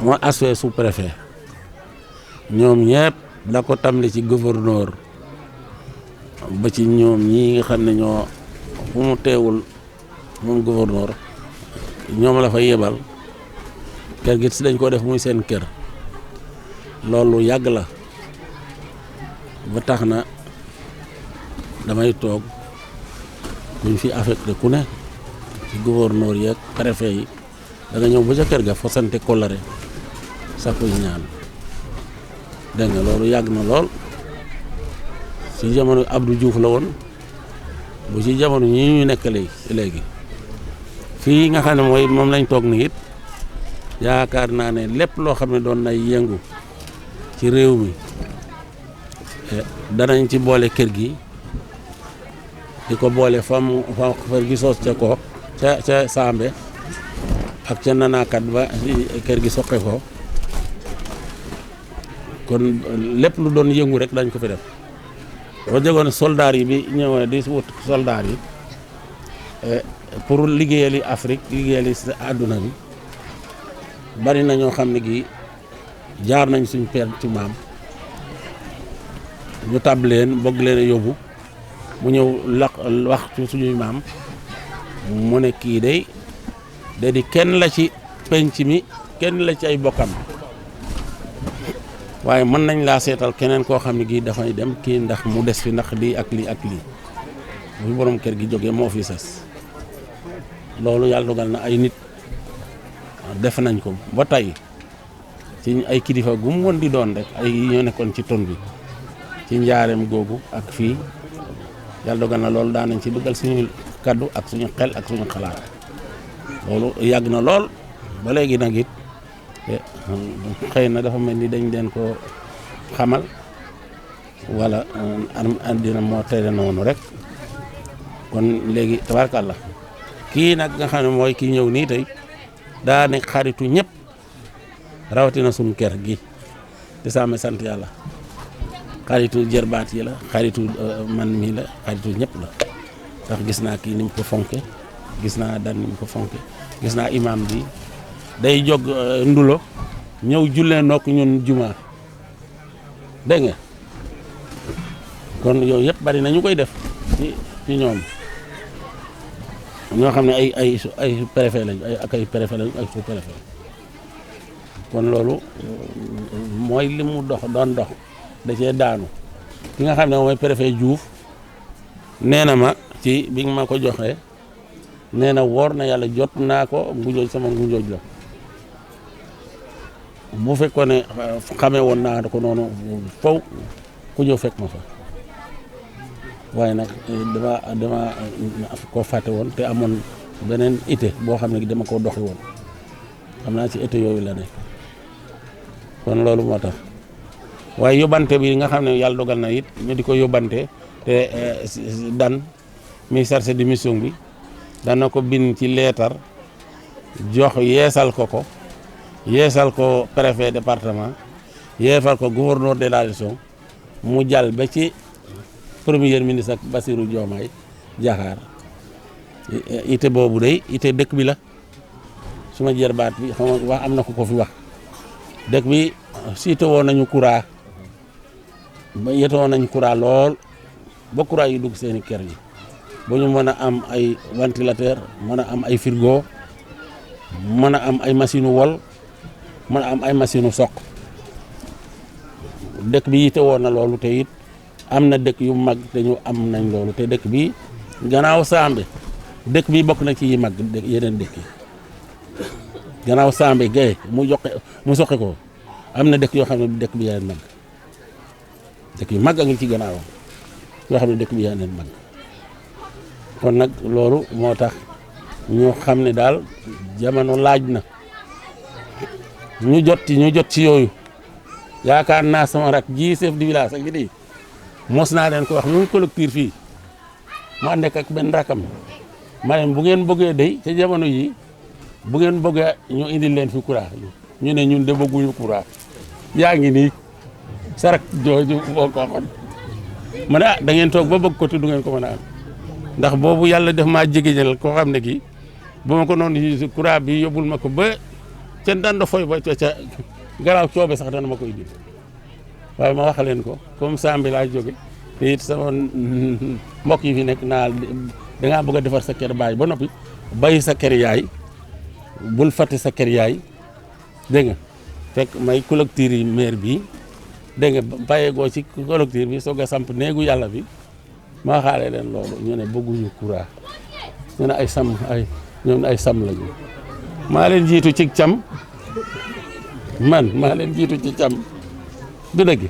mooy aspect sous-préfet ñoom ñëpp da ko tamli ci gouverneur ba ci ñoom ñi nga xam ne ñoo fu mu teewul moom gouverneur ñoom la fa yebal kër gi si dañ ko def muy seen kër loolu yàgg la ba tax na damay toog kuñ fi affecté ku ne ci gouverneur yeeg préfet yi da nga ñëw ba ca kër ga fa sante kolare sa koy ñaan dégg nga loolu yàgg na lool ci jamono Abdou Diouf la woon bu ci jamono ñi ñu nekk léegi fii nga xam ne mooy moom lañ toog ni it yaakaar naa ne lépp loo xam ne doon nay yëngu ci réew mi danañ ci boole kër gi di ko boole fam kër gi sos ca Sambe ak ca nanaakat ba kër gi soqe ko kon lépp lu doon yëngu rek dañ ko fi def boo jegoon soldaar yi bi ñëwee di wut soldaar yi pour liggéeyali Afrique liggéeyali àdduna bi bari na ñoo xam ne gi jaar nañ suñ père ci maam ñu tab leen bëgg leen a yóbbu mu ñëw wax ci suñuy maam mu ne kii day da di kenn la ci penc mi kenn la ci ay bokkam waaye mën nañ laa seetal keneen koo xam ne gii dafay dem kii ndax mu des fi ndax lii ak lii ak lii bu fi borom kër gi jógee moo fi sës loolu yàlla dogal na ay nit def nañ ko ba tey ci ay kilifa gu mu woon di doon rek ay ñoo nekkoon ci ton bi ci njaareem googu ak fii yàlla dogal na loolu daan nañ ci dugal suñu kaddu ak suñu xel ak suñu xalaat loolu yàgg na lool ba léegi nag it xëy na dafa mel ni dañ leen ko xamal wala àddina moo tere noonu rek kon léegi tabarkàlla kii nag nga xam ne mooy kii ñëw nii tey daa nekk xaritu ñëpp rawatina suñu kër gi di saame sant yàlla xaritu jërbaat yi la xaritu man mii la xaritu ñëpp la ndax gis naa kii ni mu ko fonke gis naa dan ni mu ko fonke gis naa imam bi day jog ndulo ñëw jullee nokk ñun juma dégg nga kon yooyu yëpp bari na ñu koy def ci ñoom ñoo xam ne ay préfet lañ ay préfet lañ ay sous-préfet kon loolu mooy li mu doon dox da cee daanu ki nga xam ne mooy préfet Diouf nee na ma ci bi nga ma ko joxee nee na woor na yàlla jot naa ko ngujooj sama ngujooj la bu fekkoon ne xamee woon naa ko noonu faw ku ñëw fekk ma fa waaye nag dama ko fàtte woon te amoon beneen ité boo xam ne dama ko doxi woon xam naa ci ité yooyu la nekk kon loolu moo tax waaye yóbbante bi nga xam ne yàlla dogal na it ñu di ko yóbbante te dan mi chargé de mission bi dana ko bind ci leetar jox yeesal ko préfet département yeesal ko gouverneur de la région mu jàll ba ci premier ministre ak Bassirou Diomaye Diakhar ité boobu day ité dëkk bi la suma jërbaat bi xam nga wax am na ko fi wax dëkk bi siite woon nañu courant ba yetoo nañ courant lool ba courant yi dugg seeni kër yi ba ñu mën a am ay ventilateur mën a am ay frigo mën a am ay machine wol mën a am ay machine soq dëkk bi yite woon na loolu te it am na dëkk yu mag te ñu am nañ loolu te dëkk bi gannaaw Sambe dëkk bi bokk na ci yi mag yeneen dëkk yi gannaaw Sambe gay mu soqe ko am na dëkk yoo xam ne dëkk bi yeneen mag dëkk yu mag a ngi ci gannaawam yoo xam ne dëkk bi yeneen mag kon nag loolu moo tax ñu xam ne daal jamono laaj na ñu jot ci yooyu yaakaar naa sama rak ji chef du village ak di mos naa leen ko wax ñu collecteur fii mu ànd ak benn rakam ma leen bu ngeen bëggee day ca jamono yi bu ngeen bëggee ñu indil leen fi courant ñu ne ñun de bëgguñu courant yaa ngi nii sarak jooju boo ko waxoon ma ne da ngeen toog ba bëgg ko te du ngeen ko mën a am ndax boobu yàlla def maa jégéñal koo xam ne kii bu ma ko noonu courant bi yóbbul ma ko ba ca dando foy ba ca garaaw coobe sax dana ma koy indi waaye ma wax leen ko comme Sambi laa jóge te it sama mbokk yi fi nekk naa dangaa bëgg a defar sa kër baay ba noppi bàyyi sa kër yaay bul fàtte sa kër yaay dégg nga fekk may collecteur yi maire bi dégg nga bàyyeegoo ci collecteur bi soog a samp néegu yàlla bi ma xaale leen loolu ñu ne bëgguñu courant ñu ne ay sam ay ñoom ay sam lañu maa leen jiitu ci cam man maa leen jiitu ci cam du dëgg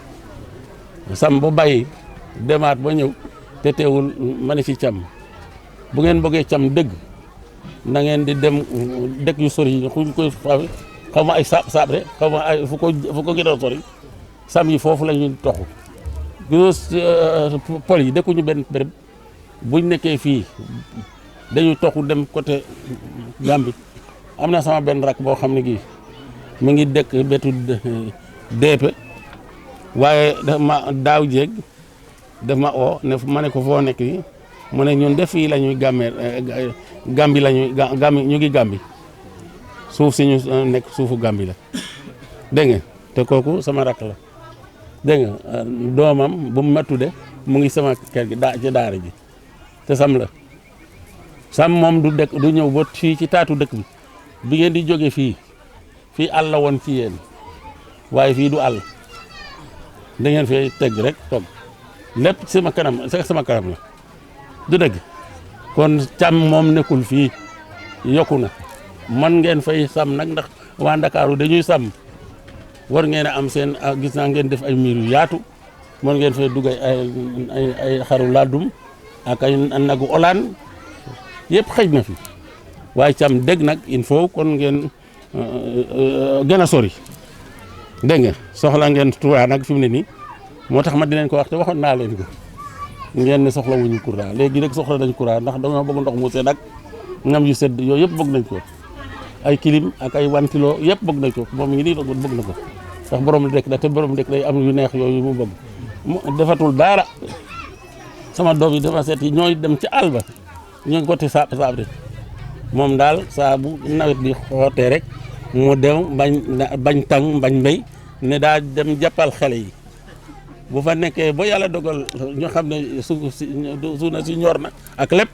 sam bu bàyyi demaat ba ñëw te teewul ma ne ci cam bu ngeen bëggee cam dëgg na ngeen di dem dëkk yu sori yi xuñ koy xaw ma ay saab de xaw ma ay fu ko gën a sori sam yi foofu la ñuy toxu gis pol yi dëkkuñu benn béréb buñ nekkee fii dañuy toxu dem côté Gambie am na sama benn rak boo xam ne gii mu ngi dëkk betu Deepe waaye daf ma daaw jéeg daf ma oo ne ma ne ko foo nekk yi mu ne ñun def fii la ñuy Gambie la ñuy Gambie ñu ngi Gambie suuf si ñu nekk suufu Gambie la dégg nga te kooku sama rak la dégg nga doomam bu mu ma tudde mu ngi sama kër gi ci daara ji te sam la sam moom du dëkk du ñëw ba fii ci taatu dëkk bi ngeen di jóge fii àll la woon ci yéen waaye fii du àll da ngeen fay teg rek toog lépp sama kanam la du dëgg kon cam moom nekkul fii yokku na man ngeen fay sam nag ndax waa Ndakaaru dañuy sam war ngeen a am seen gis naa ngeen def ay miir yu yaatu mën ngeen fay dugg ay xaru laadum ak ay nagu olaan yëpp xëj na fi waaye cam dégg nag il faut kon ngeen gën a sori dégg nga soxla ngeen Touba nag fi mu ne nii moo tax ma di leen ko wax te waxoon naa leen ko ngeen ne soxla wuñu courant léegi rek soxla nañ courant ndax dañoo bëgg ndox mu sedd ak ñam yu sedd yooyu yëpp bëgg nañ ko ay clim ak ay ventilo yëpp bëgg nañ ko moom ngi nii bëgg na ko ndax borom dëkk da te borom dëkk day am yu neex yooyu mu bëgg defatul dara sama doom yi dafa seet yi ñooy dem ci àll ba ñoo ngi ko te saab de moom daal saa bu nawet bi xootee rek mu dem bañ tàng bañ mbéy ne daa dem jàppal xale yi bu fa nekkee ba yàlla dogal ñu xam ne suuf na si ñor na ak lépp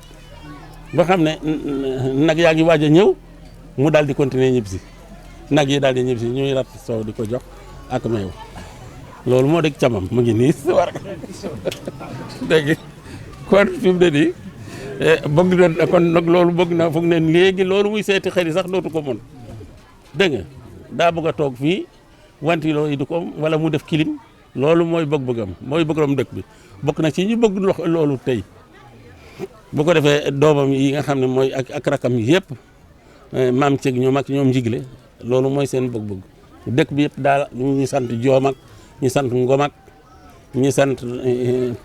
ba xam ne nag yaa ngi waaj a ñëw mu daal di continuer ñib si nag yi daal di ñib si ñuy rat soow di ko jox ak meew loolu moo dëgg camam mu ngi nii si war dégg kon fi mu ne nii bëgg na kon nag loolu bëgg na foog ne léegi loolu muy seeti xel yi sax dootu ko mën dégg nga daa bëgg a toog fii ventilo yi du ko wala mu def clim loolu mooy bëgg-bëggam mooy bëggam dëkk bi bokk na ci ñu bëgg loolu tey bu ko defee doomam yi nga xam ne mooy ak rakam yi yëpp maam Ceeg ñoom ak ñoom njigle loolu mooy seen bëgg-bëgg dëkk bi yëpp daal ñu sant Joom ak ñu sant Ngom ak ñu sant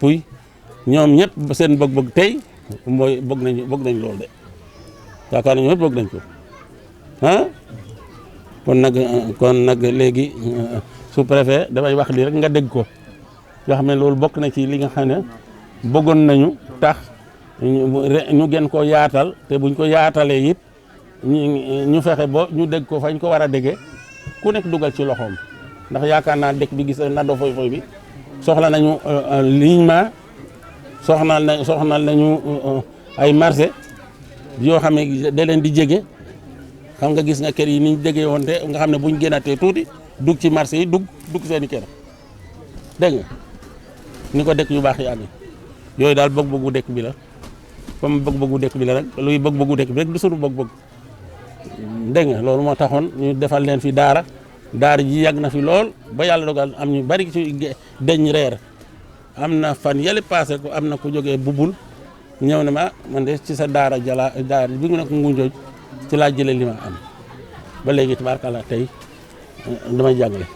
Puy ñoom ñëpp seen bëgg-bëgg tey mooy bëgg nañ loolu de yaakaar nañu ñëpp bëgg nañ ko ah kon nag léegi sous-préfet damay wax lii rek nga dégg ko yoo xam ne loolu bokk na ci li nga xam ne bëggoon nañu tax ñu gën ko yaatal te buñ ko yaatalee it ñu fexe ba ñu dégg ko fañ ko war a déggee ku nekk dugal ci loxoom ndax yaakaar naa dëkk bi gis nado foy bi soxla nañu lignement soxla nañu ay marché yoo xam ne da leen di jege xam nga gis nga kër yi niñ jege woon te nga xam ne buñ génnatee tuuti dugg ci marché yi dugg seeni kër dégg nga ni ko dëkk yu baax yi amee yooyu daal bëgg-bëggu dëkk bi la comme bëgg-bëggu dëkk bi la rek luy bëgg-bëggu dëkk bi rek du sunu bëgg-bëgg dégg nga loolu moo taxoon ñu defal leen fi daara ji yàgg na fi lool ba yàlla dogal am ñu bari ci deñ reer am na fan yële passé ko am na ku jógee bubul ñëw ne ma man de ci sa daara bi nga ne ko Ngunjooj ci laa jëlee li ma am ba léegi tabaarkalla tey damay jàngale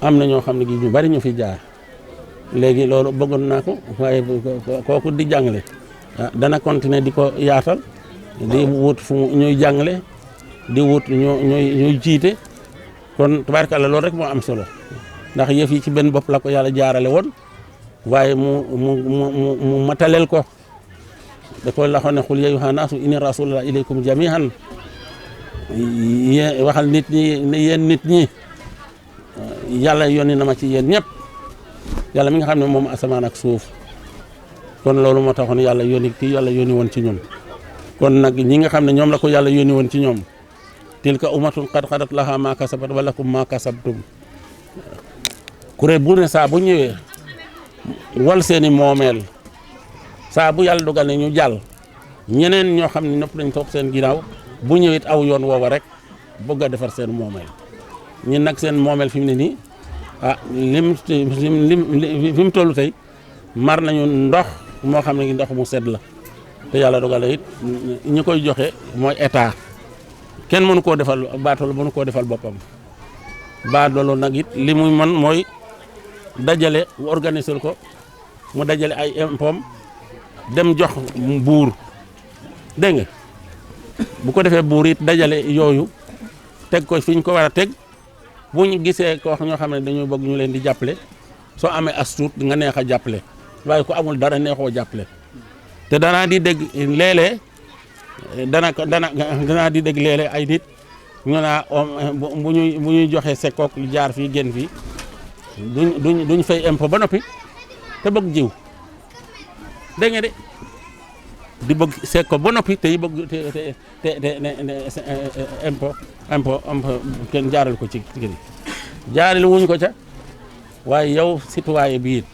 am na ñoo xam ne gi ñu bari ñu fi jaar léegi loolu bëggoon naa ko waaye kooku di jàngale dana continuer di ko yaatal di wut fu ñuy jàngale di wut ñuy jiite kon tabaarkalla loolu rek moo am solo ndax yëf yi ci benn bopp la ko yàlla jaarale woon waaye mu matalel ko da ko la xone xul ya ayyuhan naasu inni rasulullah ilaykum jami'an waxal nit ñi ne yéen nit ñi yàlla yónni na ma ci yéen ñëpp yàlla mi nga xam ne moom asamaan ak suuf kon loolu moo taxoon yàlla yónni kii yàlla yónni woon ci ñun kon nag ñi nga xam ne ñoom la ko yàlla yónni woon ci ñoom tilka umatun qad xalat laha ma kasabat wa lakum ma kasabtum kuréel bu ne saa bu ñëwee wal seeni moomeel saa bu yàlla dogal ne ñu jàll ñeneen ñoo xam ne ñëpp dañ topp seen ginnaaw bu ñëwit aw yoon woowa rek bëgg a defar seen moomeel ñun nag seen moomeel fi mu ne nii fi mu toll tey mar nañu ndox moo xam ne ndox mu sedd la te yàlla dogal it ñi koy joxe mooy état kenn mënu koo defal baadoolo mënu koo defal boppam baadoolo nag it li muy mën mooy dajale organiser ko mu dajale ay impôts dem jox buur dégg nga bu ko defee buur it dajale yooyu teg ko fi ñu ko war a teg bu ñu gisee ko wax ñoo xam ne dañoo bëgg ñu leen di jàppale soo amee as tuut nga neex a jàppale waaye ku amul dara neexoo jàppale te danaa di dégg léeg-léeg danaa di dégg léeg-léeg ay nit ñu naa bu ñuy joxe sekkook lu jaar fii génn fii duñ fay impôt ba noppi te bëgg jiw dégg nga de di bëgg sekko ba noppi te bëgg te impôt kenn jaaral ko ci kii jaaral wuñ ko ca waaye yow citoyen bi it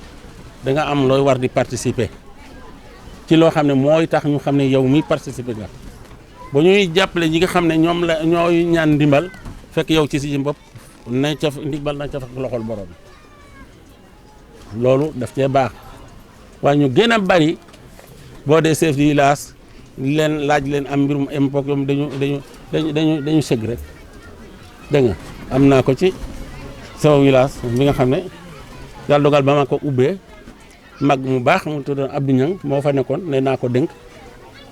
da nga am looy war di participer ci loo xam ne mooy tax ñu xam ne yow mi participer nga ba ñuy jàppale ñi nga xam ne ñoom la ñooy ñaan ndimbal fekk yow ci si bopp na ca ndimbal na ca fekk loxol borom loolu daf cee baax waaye ñu gën a bari boo dee chef du village leen laaj leen am mbirum impôt yoom dañu sëgg rek dégg nga am naa ko ci sama village bi nga xam ne yàlla dogal ba ma ko ubbee mag mu baax mu tuddoon Abdou Niang moo fa nekkoon ne naa ko dénk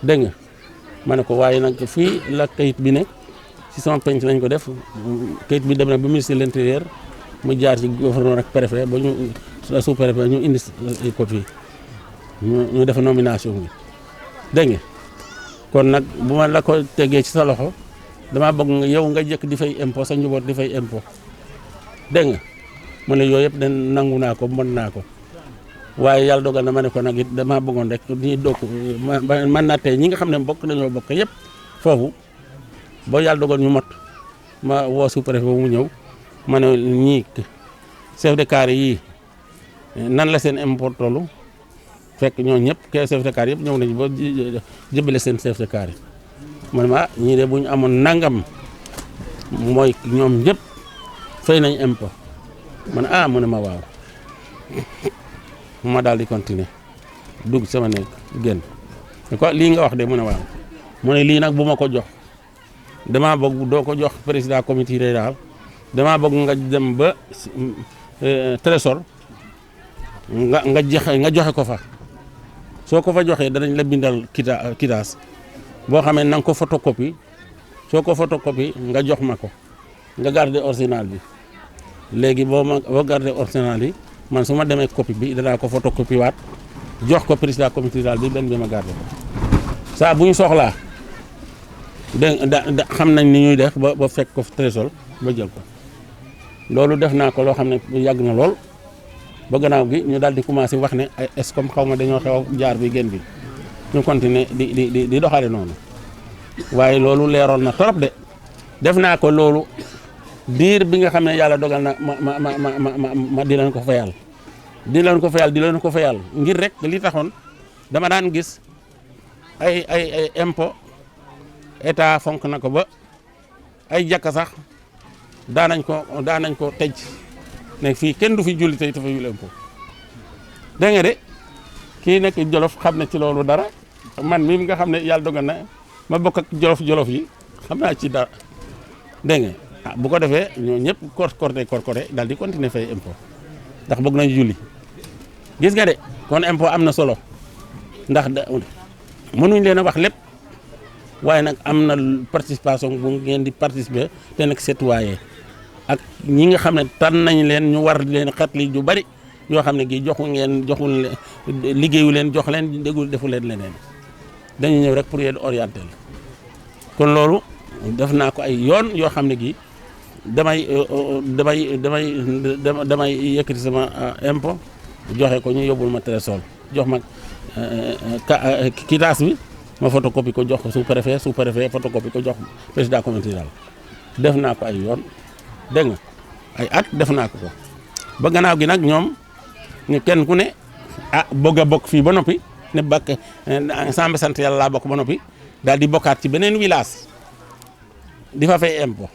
dégg nga ma ne ko waaye nag fii la kayit bi ne ci sama penc lañ ko def kayit bi dem na ba ministre de l'intérieur mu jaar ci gouverneur ak préfet ba ñu sous préfet ñu indi copie ñu def nomination bi dégg nga kon nag bu ma la ko tegee ci sa loxo dama bëgg nga yow nga jëkk di fay impôt sa njaboot di fay impôt dégg nga mu ne yooyu yëpp de nangu naa ko mën naa ko waaye yàlla dogal na ma ne ko nag it damaa bëggoon rek ñi dokk man naa tey ñi nga xam ne bokk dañoo bokk yëpp foofu ba yàlla dogal ñu mot ma woo sous-préfet ba mu ñëw ma ne ñii chef de carré yii nan la seen impôt tollu fekk ñoo ñëpp ke chef de carré yëpp ñëw nañu ba jëbale seen chef de carré ma ne ma ñii de bu ñu amoon nangam mooy ñoom ñëpp fay nañ impôt ma ne mu ne ma waaw ma daal di continuer dugg sama néeg génn ko lii nga wax de mu ne waaw mu ne lii nag bu ma ko jox damaa bëgg doo ko jox président comité rural damaa bëgg nga dem ba trésor nga joxe ko fa soo ko fa joxee danañ la bindal quittance boo xamee na nga ko photocopie soo ko photocopie nga jox ma ko nga garder original bi léegi boo garder original bi man su ma demee copie bi danaa ko photocopie waat jox ko président comité rural bi benn bi ma garder ko saa bu ñu soxlaa da xam nañ ni ñuy def ba fekk ko trésor ba jël ko loolu def naa ko loo xam ne yàgg na lool ba gannaaw gi ñu daal di commencé wax ne ay est comme xaw ma dañoo xew jaar bi génn bi ñu continuer di doxale noonu waaye loolu leeroon na trop de def naa ko loolu diir bi nga xam ne yàlla dogal na ma di leen ko fayal di leen ko fayal ngir rek li taxoon dama daan gis ay impôt état fonk na ko ba ay jàkka sax daanañ ko tëj ne fii kenn du fi julli tey dafa yul impôt dégg nga de kii nekk Jolof xam ne ci loolu dara man mii nga xam ne yàlla dogal na ma bokk ak jolof yi xam naa ci dara dégg nga bu ko defee ñoo ñëpp korkote daal di continuer fay impôt ndax bëgg nañu julli gis nga de kon impôt am na solo ndax mënuñ leen a wax lépp waaye nag am na participation bu ngeen di participer te nag citoyen ak ñi nga xam ne tànn nañ leen ñu war leen xatli ju bari yoo xam ne gi joxul liggéeyu leen jox leen déggul defu leen leneen dañu ñëw rek pour yéen orienter kon loolu def naa ko ay yoon yoo xam ne gi damay yëkkati sama impôt joxe ko ñu yóbbul ma trésor jox ma quittance bi ma photocopie ko jox ko sous-préfet photocopie ko jox président communauté rurale def naa ko ay yoon dégg nga ay at def naa ko ba gannaaw gi nag ñoom ñu kenn ku ne bëgg a bokk fii ba noppi ne bakk Samb sant yàlla laa bokk ba noppi daal di bokkaat ci beneen village di fa fay impôt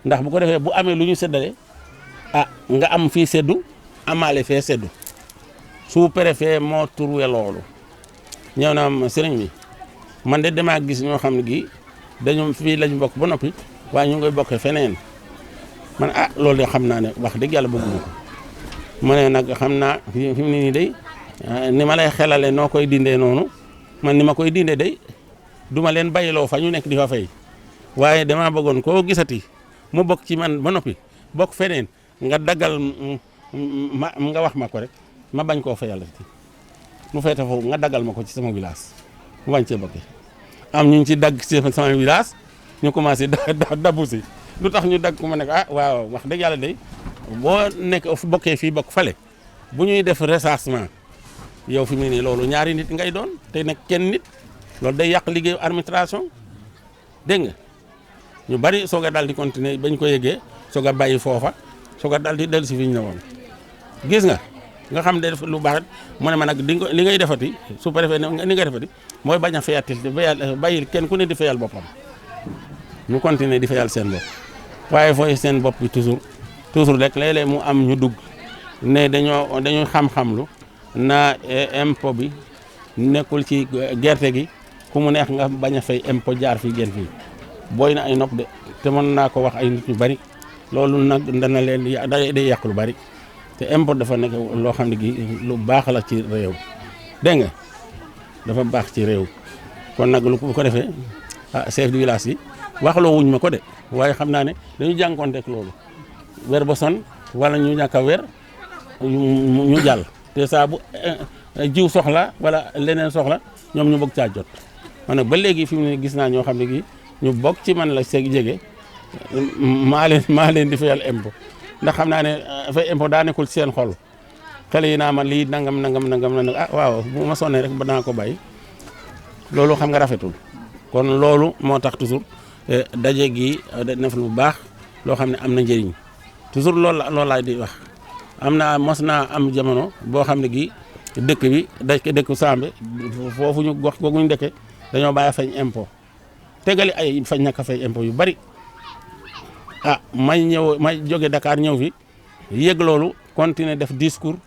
ndax bu ko defee bu amee lu ñu séddale nga am fii seddu amaale fee seddu sous-préfet moo turwe loolu ñëw na sëriñ bi man de damaa gis ñoo xam ne gi dañu fii lañ bokk ba noppi waaye ñu ngay bokkee feneen man loolu de xam naa ne wax dëgg yàlla bëgguma ko ma ne nag xam naa fi mu ne nii day ni ma lay xelale noo koy dindee noonu man ni ma koy dindee day duma leen bàyyiloo fa ñu nekk di fa fay waaye damaa bëggoon koo gisati mu bokk ci man ba noppi bokk feneen nga daggal nga wax ma ko rek ma bañ koo fayal mu feete foofu nga daggal ma ko ci sama village mu bañ cee bokkee am ñu ci dagg ci sama village ñu commencé dabu si lu tax ñu dagg ko ma ne ko waaw wax dëgg yàlla day boo nekk bokkee fii bokk fale bu ñuy def recensement yow fi mu ne nii loolu ñaari nit ngay doon te nag kenn nit loolu day yàq liggéeyu administration dégg nga ñu bari soog a daal di continuer bañ ko yëgee soog a bàyyi foofa soog a daal di dellu si fi ñu ne woon gis nga xam ne def lu baax mu ne ma nag li ngay defati su préfet ni nga defati mooy bañ a fayatil bàyyil kenn ku ne di fayal boppam ñu continuer di fayal seen bopp waaye fooy seen bopp bi toujours rek léeg-léeg mu am ñu dugg ne dañuy xam-xamlu na impôt bi nekkul ci gerte gi ku mu neex nga bañ a fay impôt jaar fii gen fii booy na ay nopp de te mën naa ko wax ay nit ñu bari loolu nag dana leen day yàq lu bari te impôt dafa nekk loo xam ne gi lu baax la ci réew dégg nga dafa baax ci réew kon nag lu ko defee chef de village yi waxloo wuñ ma ko de waaye xam naa ne dañu jànkoonteeg loolu weer ba son wala ñu ñàkk a weer ñu jàll te saa bu jiw soxla wala leneen soxla ñoom ñu bëgg caa jot man nag ba léegi fi mu ne gis naa ñoo xam ne gi ñu bokk ci man la seeg jege maa leen di fayal impôt ndax xam naa ne fay impôt daa nekkul ci seen xol xale yi naa man lii nangam waaw bu ma sonnee rek ba naa ko bàyyi loolu xam nga rafetul kon loolu moo tax toujours daje gi def lu baax loo xam ne am na njëriñ toujours loolu laay di wax mos naa am jamono boo xam ne gi dëkk bi dëkk Sambe foofu ñu gox googu ñu dëkke dañoo bàyyi fañ impôt tegali ay fañ naka fay impôt yu bari may jóge Dakar ñëw fi yëg loolu continuer def discours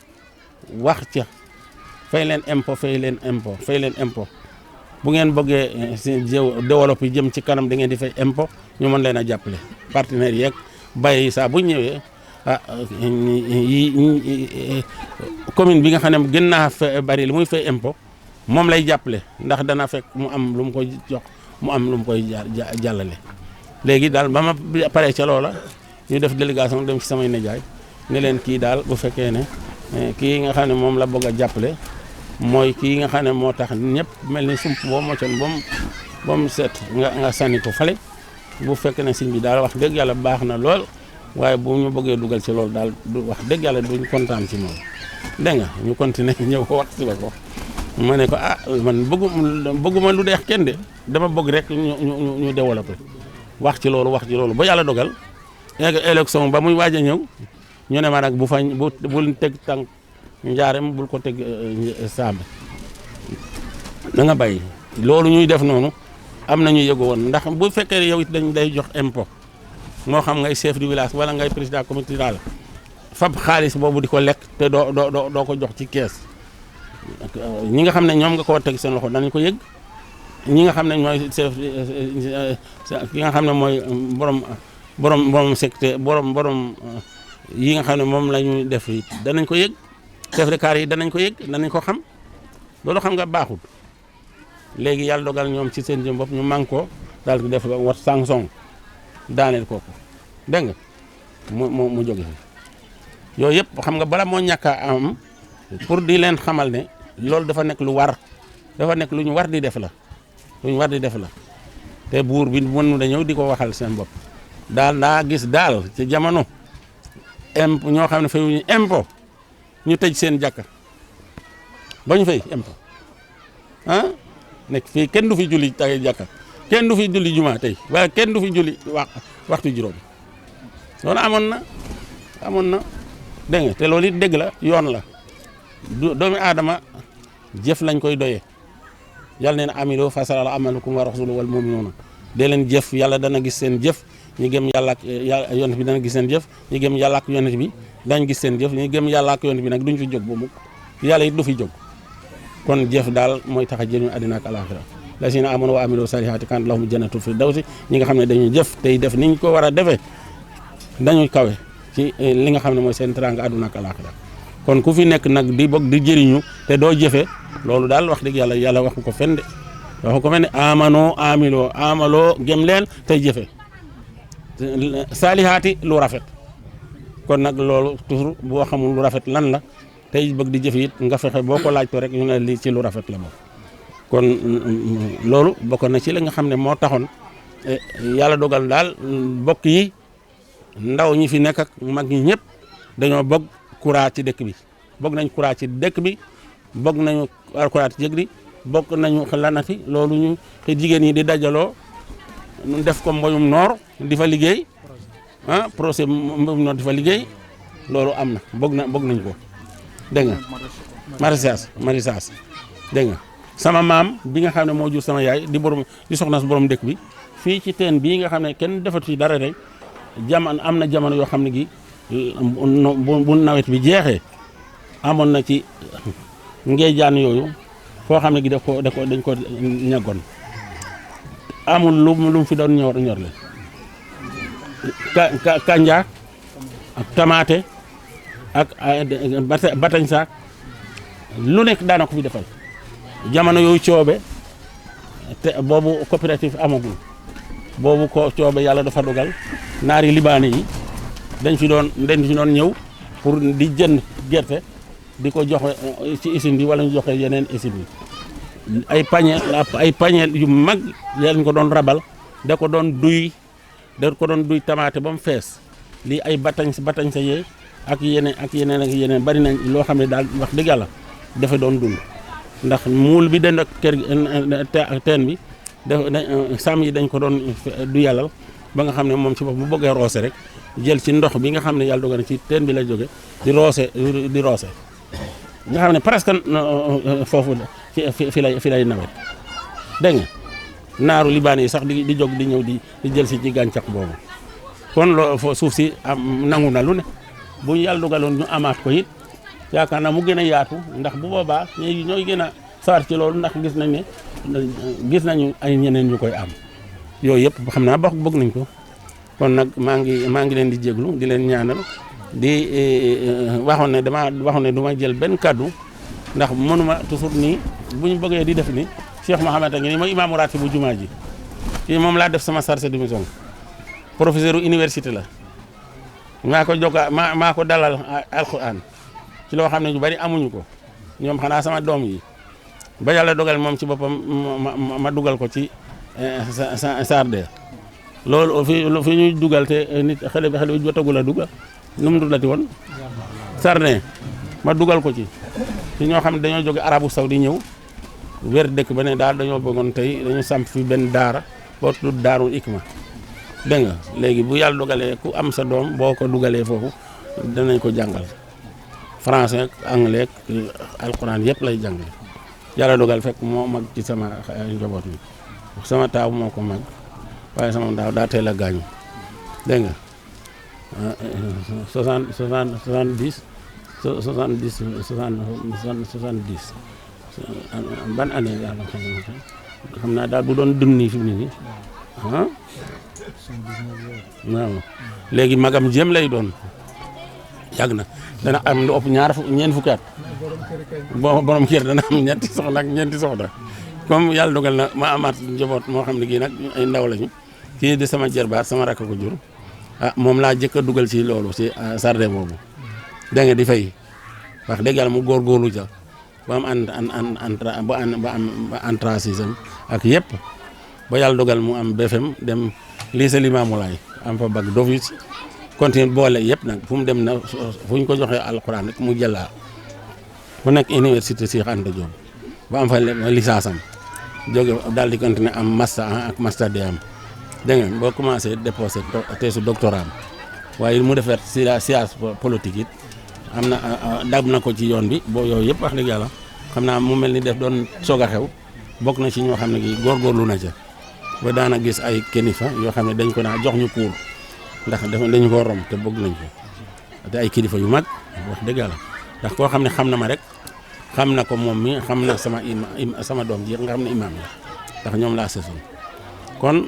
wax ca fay leen impôt bu ngeen bëggee si développé jëm ci kanam da ngeen di fay impôt ñu mën leen a jàppale partenaires yeeg bay saa bu ñëwee commune bi nga xam ne gën naa bari li muy fay impôt moom lay jàppale ndax dana fekk mu am lu mu koy jox mu am lu mu koy jàllale léegi daal ba ma paree ca loola ñu def délégation dem ci samay nijaay ne leen kii daal bu fekkee ne kii nga xam ne moom la bëgg a jàppale mooy kii nga xam ne moo tax ñëpp mel ni sump boo moccoon ba mu set nga sànni ko fale bu fekkee ne sëñ bi daal wax dëgg yàlla baax na lool waaye bu ñu bëggee dugal ci loolu daal wax dëgg yàlla duñ kontaan ci moom dégg nga ñu continuer ñëw ko wax si la ko ma ne ko man bëgguma lu deex kenn de dama bëgg rek ñu développé wax ci loolu ba yàlla dogal élection ba muy waaj a ñëw ñu ne ma nag bul teg tànk Njaareem bul ko teg Sambe na nga bàyyi loolu ñuy def noonu am na ñu yëgoo woon ndax bu fekkee yow it dañ day jox impôt moo xam ngay chef du village wala ngay président communauté rurale fab xaalis boobu di ko lekk te doo ko jox ci kees ñi nga xam ne ñoom nga koo teg seen loxo danañ ko yëg ñi nga xam ne mooy chef ki nga xam ne mooy borom secteur borom yi nga xam ne moom la ñuy def it danañ ko yëg chef de carré yi danañ ko yëg danañ ko xam loolu xam nga baaxul léegi yàlla dogal ñoom ci seen jëm bopp ñu man ko daal di def wat sanction daaneel kooku dégg nga mu jóge fi yooyu yëpp xam nga bala moo ñàkk a am pour di leen xamal ne loolu dafa nekk lu ñu war di def la te te buur bi mën na ñëw di ko waxal seen bopp daal daa gis daal ci jamono impôt ñoo xam ne fayuñu impôt ñu tëj seen jàkka ba ñu fay impôt ah nekk fii kenn du fi julli tay jàkka kenn du fi julli juma tey waaye kenn du fi julli waxtu juróom loolu amoon na dégg nga te loolu it dégg la yoon la doomi aadama jëf lañ koy doyee yàlla neen amilu fasara amalukum wa rasuluhu wal mu'minuna dee leen jëf yàlla dana gis seen jëf ñu gëm yàlla ak yonent bi dana gis seen jëf ñu gëm yàlla ak yonent bi dañ gis seen jëf ñu gëm yàlla ak yonent bi nag duñ fi jóg ba mukk yàlla it du fi jóg kon jëf daal mooy tax a jëriñu àddina ak alaxira lazina amanu wa amilu salihati kan lahum jannatul firdawsi ñi nga xam ne dañuy jëf tey def niñ ko war a defee dañuy kawe ci li nga xam ne mooy seen teraanga àdduna ak alaxira kon ku fi nekk nag di bokk di jëriñu te doo jëfe loolu daal wax dëgg yàlla waxu ko fenn de waxu ko fenn de amaloo gëm leen tey jëfe saalihaati lu rafet kon nag loolu toujours boo xamul lu rafet lan la tey bëgg di jëfe it nga fexe boo ko laaj ko rek ñu ne lii ci lu rafet la moom kon loolu bokk na ci la nga xam ne moo taxoon yàlla dogal daal bokk yi ndaw ñi fi nekk ak mag ñi ñëpp dañoo bëgg courant ci dëkk bi bëgg nañ courant ci dëkk bi bëgg nañu courant ci dëkk bi bëgg nañu lanati loolu ñu te jigéen ñi di dajaloo ñu def ko mboyum noor di fa liggéey procès mboyum noor di fa liggéey loolu am na bëgg nañ ko dégg nga maraîchage dégg nga sama maam bi nga xam ne moo jur sama yaay di soxna si borom dëkk bi fii ci teen bii nga xam ne kenn defatu ci dara rek am na jamono yoo xam ne gi bu nawet bi jeexee amoon na ci ngeejaan yooyu foo xam ne gi dañ ko ñaggoon amul lu mu fi doon ñor le kanja ak tamaate ak batañ saak lu nekk daana ko fi defal jamono yooyu coobe te boobu coopérative amagul boobu ko coobe yàlla dafa dogal naari libaane yi dañ fi doon ñëw pour di jënd gerte di ko joxe ci usine bi wala ñu joxe yeneen usine yi ay pañe yu mag lañ ko doon rabal da ko doon duy tamaate ba mu fees lii ay batañ sa yee ak yeneen bari nañ loo xam ne daal wax dëgg yàlla dafa doon dund ndax muul bi den ak kër teen bi sàmm yi dañ ko doon du yàllal ba nga xam ne moom ci bopp bu bëggee roose rek jël ci ndox bi nga xam ne yàlla dogal na ci teen bi la jóge di roose nga xam ne presque foofu fi lay nawet dégg nga naaru libaan yi sax di jóg di ñëw di jël si ci gàncax boobu kon suuf si nangu na lu ne bu yàlla dogaloon ñu amaat ko it yaakaar naa mu gën a yaatu ndax bu boobaa ñooy gën a sawar ci loolu ndax gis nañu ay ñeneen ñu koy am yooyu yëpp xam naa bëgg nañ ko kon nag maa ngi leen di jéglu di leen ñaanal di waxoon ne du ma jël benn kaddu ndax mënuma toujours nii bu ñu bëggee di def ni Cheikh Mouhamed a ngi nii mooy imaamu raati bu jumaa ji kii moom laa def sama chargé de mission professeur université la maa ko dalal alquran ci loo xam ne ñu bari amuñu ko ñoom xanaa sama doom yi ba yàlla dogal moom ci boppam ma dugal ko ci sarde loolu fi ñuy dugal te nit xale bi jotagul a dugal nu mu dugalati woon sarde ma dugal ko ci ñoo xam ne dañoo jóge arabu saudi ñëw wér dëkk ba ne daal dañoo bëggoon tey dañu samp fi benn daara boo tudd daarul ikma dégg nga léegi bu yàlla dogalee ku am sa doom boo ko dugalee foofu danañ ko jàngal français anglais alquran yëpp lay jàngale yàlla dogal fekk moo mag ci sama njaboot mi sama taaw moo ko mag waaye sama taaw daa teel a gaañu dégg nga 70 ban année yàlla xam naa daal bu doon dund nii fi mu ne nii waaw léegi magam jëm lay doon yàgg na dana am lu ëpp ñeent fukki at borom kër dana am ñeenti soxna comme yàlla dogal na ma amaat njaboot moo xam ne kii nag ay ndaw lañu kii di sama jërbaat sama rakk ko jur moom laa jëkk a dugal ci loolu ci sarde boobu dégg nga di fay wax dëgg yàlla mu góorgóorlu ca ba am ba am entrée sixième ak yëpp ba yàlla dogal mu am BFM dem lycée Limamoulaye am fa bac d'office continue boole yëpp nag fu mu dem na fu ñu ko joxee alxuraan rek mu jëlaa fu nekk université Cheikh Anta Diop ba am fa licence am jóge daal di continuer am master 1 ak master 2 am dégg nga boo commencé déposé thèse doctorat am waaye mu defar science politique it am na dab na ko ci yoon bi boo yooyu yëpp wax dëgg yàlla xam naa mu mel ni def doon soog a xew bokk na ci ñoo xam ne gi góorgóorlu na ca ba daana gis ay kilifa yoo xam ne dañ ko naa jox ñu cours ndax dañu ko rom te bëgg nañ ko te ay kilifa yu mag wax dëgg yàlla ndax koo xam ne xam na ma rek xam na ko moom mi xam na sama doom ji nga xam ne imaam la ndax ñoom laa sësoon kon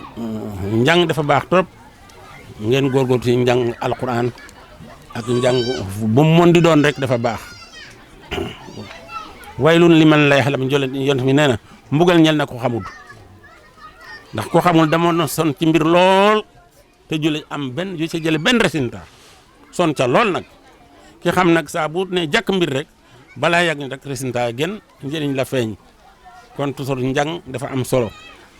njàng dafa baax trop ngeen góorgóorlu ci njàng alquran ak njàng bu mu mën di doon rek dafa baax waylun liman laa ya'lam yonent mi nee na mbugal ñel na ko xamul ndax ko xamul dama na son ci mbir lool te jule am benn yu ci jële benn résultat son ca lool nag ki xam nag saa bu ne jàkk mbir rek balaa yàgg ni rek résultat gën njëriñ la feeñ kon toujours njàng dafa am solo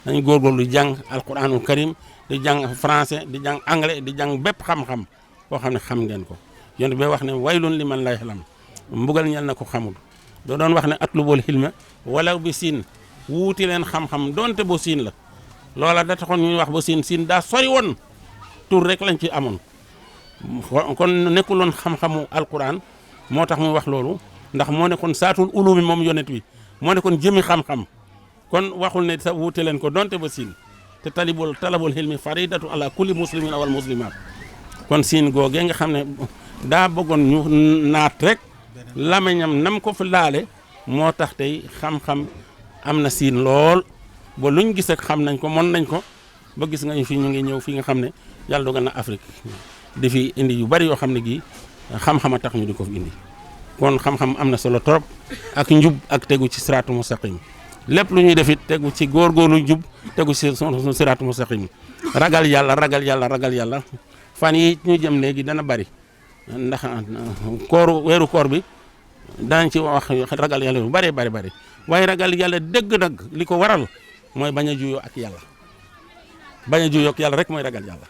dañu góorgóorlu di jàng alquranul karim di jàng français di jàng anglais di jàng bépp xam-xam boo xam ne xam ngeen ko yonent bi wax ne waylun liman laa ya'lam mbugal ñel na ko xamul doo doon wax ne atlubul hilma wala bi siin wuuti leen xam-xam donte bo siin la loola da taxoon ñuy wax ba siin daa sori woon tur rek lañ ci amoon kon nekkuloon xam-xamu alquran moo tax muy wax loolu ndax moo nekkoon saatul ulumi moom yonent wi moo nekkoon jëmi xam-xam kon waxul ne sa wuute leen ko donte ba siin te talabul hilmi faridatu ala kulli muslimin wal muslimat kon siin googee nga xam ne daa bëggoon ñu naat rek lamañam nam ko fi laale moo tax tey xam-xam am na siin lool ba luñ gis ak xam nañ ko mën nañ ko ba gis nga ñu fi ñu ngi ñëw fi nga xam ne yàlla dogal na Afrique di fi indi yu bari yoo xam ne gii xam-xama tax ñu di ko fi indi kon xam-xam am na solo trop ak njub ak tegu ci siraatu mustaqim lépp lu ñuy def it tegu ci góorgóorlu njub tegu ci siraatu mustaqim ragal yàlla fan yi ñu jëm léegi dana bari ndax weeru koor bi danañ ci wax ragal yàlla yu bari waaye ragal yàlla dëgg nag li ko waral mooy bañ a juyoo ak yàlla bañ a juyoo ak yàlla rek mooy ragal yàlla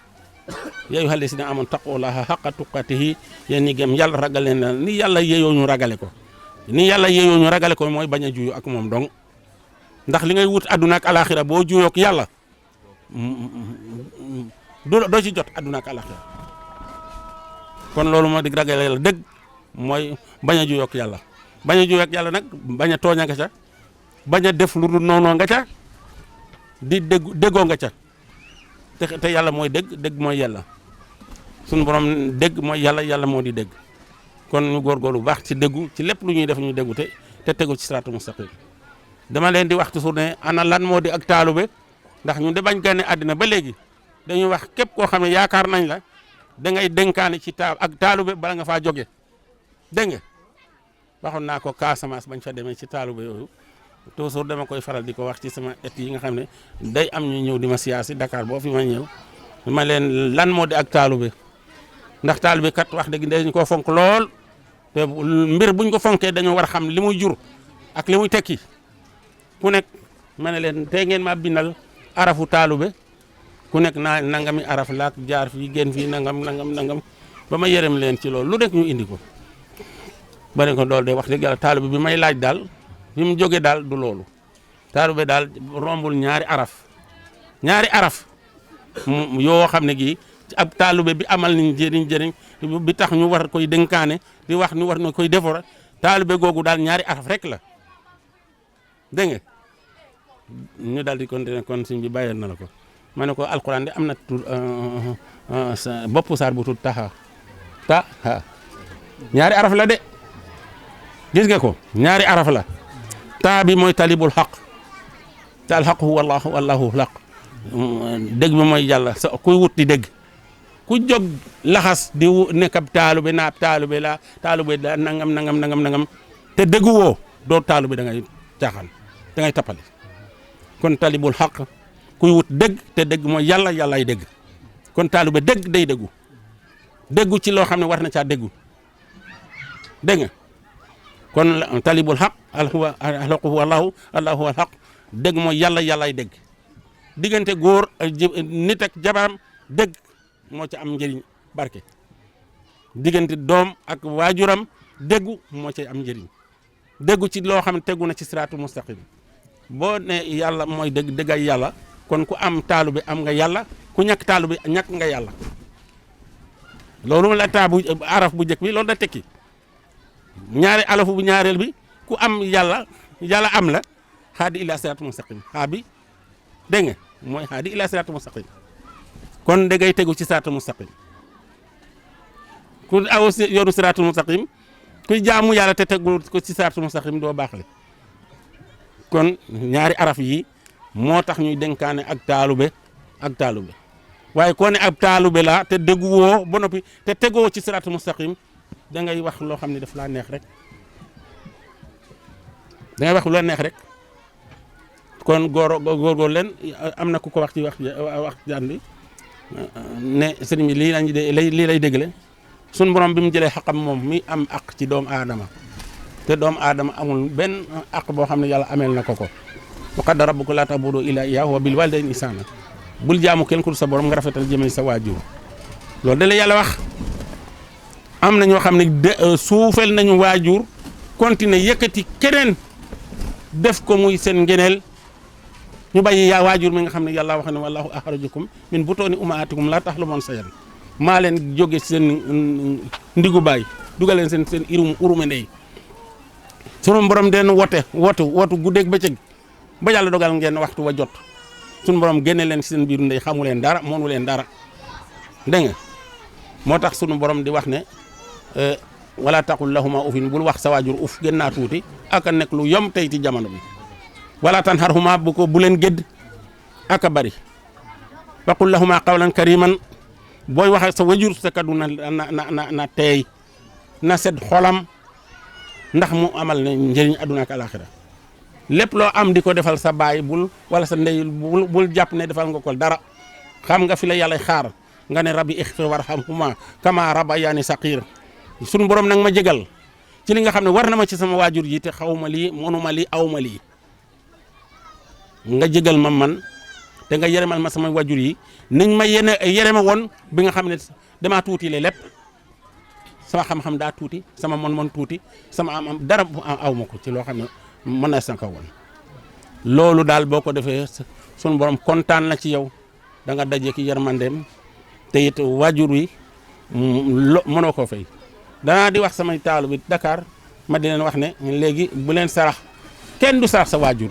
yaa ayyuhal lazina amanu taqullaha haqqa tuqatihi yéen ñi gëm yàlla ragal leen ni yàlla yeyoo ñu ragale ko mooy bañ a juyoo ak moom dong ndax li ngay wut àdduna ak alaxira boo juyoo ak yàlla doo ci jot àdduna ak alaxira kon loolu moo di ragal yàlla dëgg mooy bañ a juyoo ak yàlla bañ a juyoo ak yàlla nag bañ a tooña nga ca bañ a def lu dul noonu nga ca di déggoo nga ca te yàlla mooy dëgg mooy yàlla sunu borom dëgg mooy yàlla moo di dëgg kon ñu góorgóorlu bu baax ci dëggu ci lépp lu ñuy def ñu dëggu te tegu ci siraatu mustaqim dama leen di wax toujours ne ana lan moo di ak taalube ndax ñun de bañ gane àddina ba léegi dañuy wax képp koo xam ne yaakaar nañ la da ngay dénkaane ci ak taalube bala nga faa jóge dégg nga waxoon naa ko Casamance bañ fa demee ci taalube yooyu toujours dama koy faral di ko wax ci sama et yi nga xam ne day am ñu ñëw di ma siyaasi Dakar boo fi ma ñëw ma leen lan moo di ak taalube ndax taalube kat wax dëgg dañu koo fonk lool te mbir buñ ko fonkee dañoo war a xam li muy jur ak li muy tekki ku nekk ma ne leen tey ngeen ma bindal arafu taalube ku nekk naa nangami araf laak jaar fii génn fii nangam ba ma yërëm leen ci loolu lu nekk ñu indi ko ba ne ko loolu de wax dëgg yàlla taalube bi may laaj daal bi mu jógee daal du loolu taalube daal rombul ñaari araf yoo xam ne gii ab taalube bi amal nañ njëriñ bi tax ñu war koy dénkaane di wax ñu war na koy defar taalube googu daal ñaari araf rek la dégg nga ñu daal di continuer kon suñ bi bàyyeen na la ko ma ne ko alquran de am na tur bopp saar bu tudd taha ñaari araf la de gis nga ko ñaari araf la taa bi mooy talibul xaq te alxaq huwa wallahu xaq dëgg bi mooy yàlla sa kuy wut di dëgg ku jóg laxas di nekk ab taalube naab taalube la nangam te dëggu woo doo taalube da ngay caaxaan da ngay tappale kon talibul xaq kuy wut dëgg te dëgg mooy yàllaay dëgg kon taalube dëgg day dëggu ci loo xam ne war na caa dëggu dégg nga kon talibul xaq alxaqu allahu alxaq dëgg mooy yàllaay dëgg diggante góor nit ak jabaram dëgg moo ci am njëriñ barke diggante doom ak waajuram déggu moo ci am njëriñ déggu ci loo xam ne tegu na ci siraatu mustaqim boo ne yàlla mooy dëgg dëggay yàlla kon ku am taalu bi am nga yàlla ku ñàkk taalu bi ñàkk nga yàlla loolu la bu araf bu njëkk bi loolu da tekki ñaari alafu bu ñaareel bi ku am yàlla yàlla am la haadi ila siraatu mustaqim xaa bi dégg nga mooy haadi ila siraatu mustaqim kon da ngay tegu ci siraatu mustaqim ku aw yoonu siraatu mustaqim kuy jaamu yàlla te tegu ko ci siraatu mustaqim doo baaxle kon ñaari araf yi moo tax ñuy dénkaane ak taalube waaye koo ne ab taalube la te déggu woo ba noppi te tegoo ci siraatu mustaqim da ngay wax loo xam ne daf laa neex rek da ngay wax lu la neex rek kon góor leen am na ku ko wax ci wax jaan bi ne sëriñ bi lii lay dégle sun borom bi mu jëlee xaqam moom mi am aq ci doomu aadama te doomu aadama amul benn aq boo xam ne yàlla ameel na ko wa qadda rabbuka laa ta'budu illaa iyyaahu wa bil waalidayni ihsaana bul jaamu kenn ku dul sa borom nga rafetal jëmee sa waajur loolu da la yàlla wax am na ñoo xam ne suufel nañu waajur continuer yëkkati keneen def ko muy seen ngeneel ñu bàyyi waajur mi nga xam ne yàlla wax ne wallaahu axrajakum min butooni ummahaatikum laa ta'lamuuna shay'an maa leen jóge seen ndigu baay dugal leen seen urume ndey sunu borom den wotu guddeeg bëccëg ba yàlla dogal ngeen waxtu wa jot sunu borom génne leen ci seen biiru ndey xamu leen dara moonu leen dara dégg nga moo tax sunu borom di wax ne wala taqul lahuma ufin bul wax sa waajur uf gën naa tuuti aka nekk lu yom tey ci jamono bi wala tanharhuma bu leen gëdd aka bari waqul lahuma qawlan kariman booy waxe sa wajur sa kaddu na teey na sedd xolam ndax mu amal na njëriñ àdduna ak alaxira lépp loo am di ko defal sa baay wala sa ndey bul jàpp ne defal nga ko dara xam nga fi la yàlla xaar nga ne rabbi ixfir warhamhuma kama rabbayani saqir sunu borom nag ma jégal ci li nga xam ne war na ma ci sama waajur yi te xawma lii mënuma lii awma lii nga jégal ma man te nga yeremal ma sama waajur yi niñ ma yerema woon bi nga xam ne damaa tuuti le lépp sama xam-xam daa tuuti sama mën tuuti sama am dara aw ma ko ci loo xam ne mën na sanka woon loolu daal boo ko defee sunu borom kontaan na ci yow da nga daje ki yermandeem te it waajur wi mënoo koo fay danaa di wax samay taalu bi Dakar ma di leen wax ne léegi bu leen sarax kenn du sarax sa waajur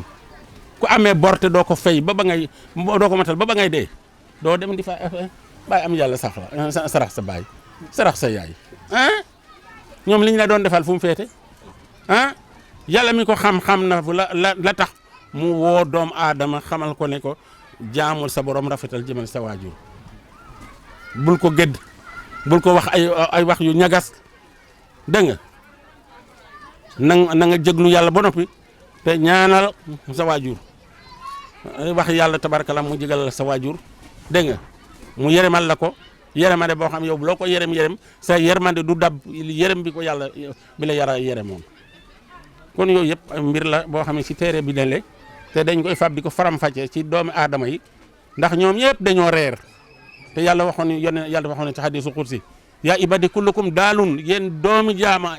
ku amee bor te doo ko fay doo ko matal ba ngay dee doo dem di fa bàyyi am yàlla sarax sa baay sarax sa yaay ñoom li ñu la doon defal fu mu féete yàlla mi ko xam-xam na la tax mu woo doom aadama xamal ko ne ko jaamul sa borom rafetal jëmal sa waajur bul ko gëdd bul ko wax ay wax yu ñagas dégg nga na nga jéglu yàlla ba noppi te ñaanal sa waajur wax yàlla tabarakalla mu jégal sa waajur dégg nga mu yeremal la ko yeremande boo xam yow loo ko yerem sa yermande du dab yerem bi ko yàlla bi la yara yeremoon kon yooyu yëpp mbir la boo xam ne ci téere bi leen te dañ koy fab di ko faram-fàccee ci doomi aadama yi ndax ñoom ñëpp dañoo reer te yàlla waxoon ne ci hadiisu qudsi yaa ibadi kullukum daalun yéen doomi jaama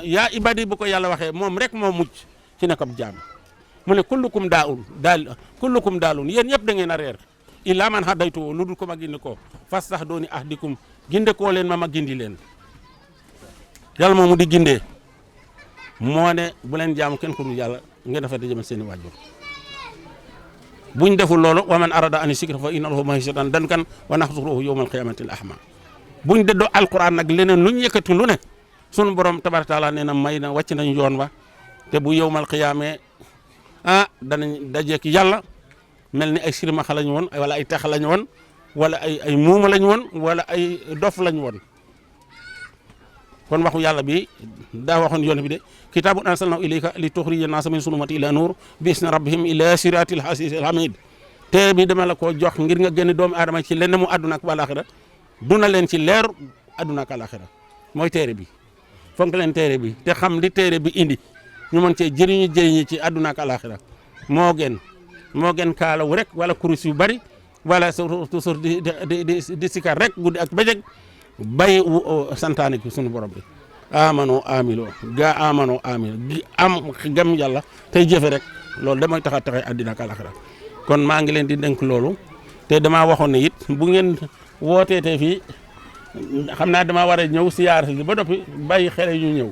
yaa ibadi bu ko yàlla waxee moom rek moo mucc ci nekk ab jaam mu ne kullukum daalun yéen ñëpp da ngeen a reer illaa man hadaytu lu dul ko ma gindi ko fastahdooni ahdikum ginde koo leen ma gindi leen yàlla moomu di gindee moo ne bu leen jaamu kenn ku dul yàlla ngeen dafa da jëmal seeni waajur buñ deful loolu wa man arada an shikra fa inna lahu ma'ishatan dankan wa nahshuruhu yawmal qiyamati al-a'ma buñ deddoo alquran nag leneen luñ yëkkati lu ne sunu borom tabaraka taala nee na may na wàcc nañ yoon wa te bu yawmal qiyaame danañ dajeek yàlla mel ni ay sirmaxa lañ woon wala ay tax lañ woon wala ay muuma lañ woon wala ay dof lañ woon kon waxu yàlla bi daa waxoon yoon bi de kitaabun anzalnahu ilayka li tuxrija naasa min zulumati ila nuur bi isni rabbihim ila siratil azizil hamid te bi dama la ko jox ngir nga génne doomu aadama ci lenn mu àdduna ak alaxira duna leen ci leer àdduna ak alaxira mooy téere bi fonk leen téere bi te xam li téere bi indi ñu mën cee jëriñu ci àdduna ak alaxira moo gën moo gën kaalawu rek wala kurus yu bari wala toujours di sikar rek guddi ak bëccëg bàyyi santaane ki sunu borom bi amano amilo gi am gëm yàlla tey jëfe rek loolu damay tax a taxe àddina ak àllaxira kon maa ngi leen di dénk loolu te damaa waxoon ne it bu ngeen wootee te fii xam naa damaa war a ñëw siyaar si ba doppi bàyyi xale ñu ñëw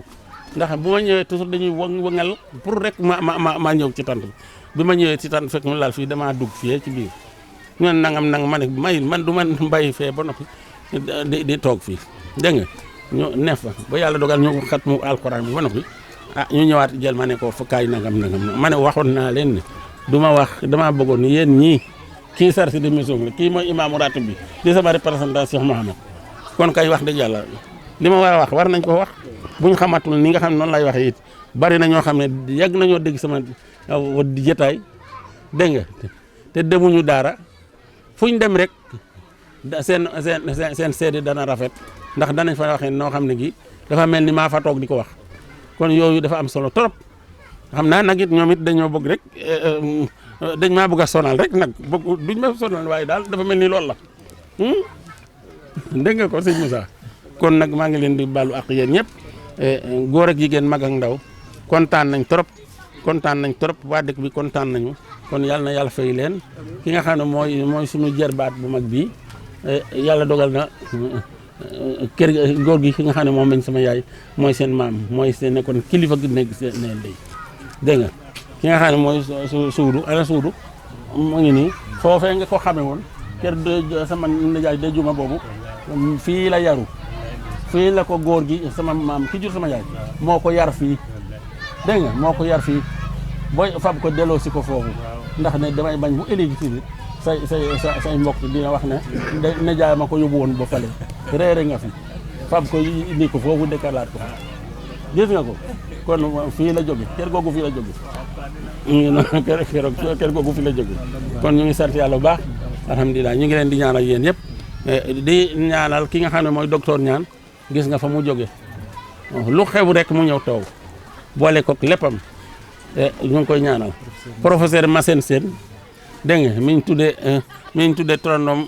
ndax bu ma ñëwee toujours dañuy wëngal pour rek ma ñëw ci tant bi ma ñëwee ci tant fekk mu laal fii damaa dugg fii ci biir ñu ne nangam ma ne man du ma bàyyi fee ba noppi di toog fii dégg nga ñu neef fa ba yàlla dogal ñu xat mu alxuraan bi ba noppi ñu ñëwaat jël ma ne ko fukkaay nangam ma ne waxoon naa leen ne du ma wax damaa bëggoon ni yéen ñii kii sarsi de mission la kii mooy imaamu ratib bi di sama représentant Cheikh Mouhamed kon kay wax dëgg yàlla li ma war a wax war nañ ko wax buñ xamatul ni nga xam ne noonu lay waxee it bari na ñoo xam ne yàgg nañoo dégg sama di jotaay dégg nga te demuñu daara fuñ dem rek seen seede dana rafet ndax danañ fa waxee noo xam ne gi dafa mel ni maa fa toog di ko wax kon yooyu dafa am solo trop xam naa nag it ñoom it dañoo bëgg rek dañ maa bëgg a sonal rek nag bëgg duñ ma sonal waaye daal dafa mel ni loolu la dégg nga ko sëñ Moussa kon nag maa ngi leen di baalu ak yéen ñëpp góor ak jigéen mag ak ndaw kontaan nañ trop waa dëkk bi kontaan nañu kon yàlla na yàlla fay leen ki nga xam ne mooy suñu jërbaat bu mag bi yàlla dogal na kër góor gi ki nga xam ne moom lañ sama yaay mooy seen maam mooy seen nekkoon kilifa gi nekk seen neen day dégg nga ki nga xam ne mooy suudu mu ngi nii foofee nga ko xame woon kër sama nijaay de juma boobu fii la yaru fii la ko góor gi sama maam ki jur sama yaay moo ko yar fii dégg nga moo ko yar fii booy fab ko delloo si ko foofu ndax ne damay bañ bu ëllëgi si biir say mbokk dina wax ne nijaay ma ko yóbbu woon ba fale reere nga fi fab ko indi ko foofu décalaat ko gis nga ko kon fii la jóge kër googu fii la jóge kër googu fii la jóge kon ñu ngi sant yàlla bu baax alhamdulilah ñu ngi leen di ñaanal yéen yëpp di ñaanal ki nga xam ne mooy docteur ñaan gis nga fa mu jóge lu xew rek mu ñëw toog boole kook léppam ñu ngi koy ñaanal professeur Massène Sène dégg nga mi ñu tuddee tronom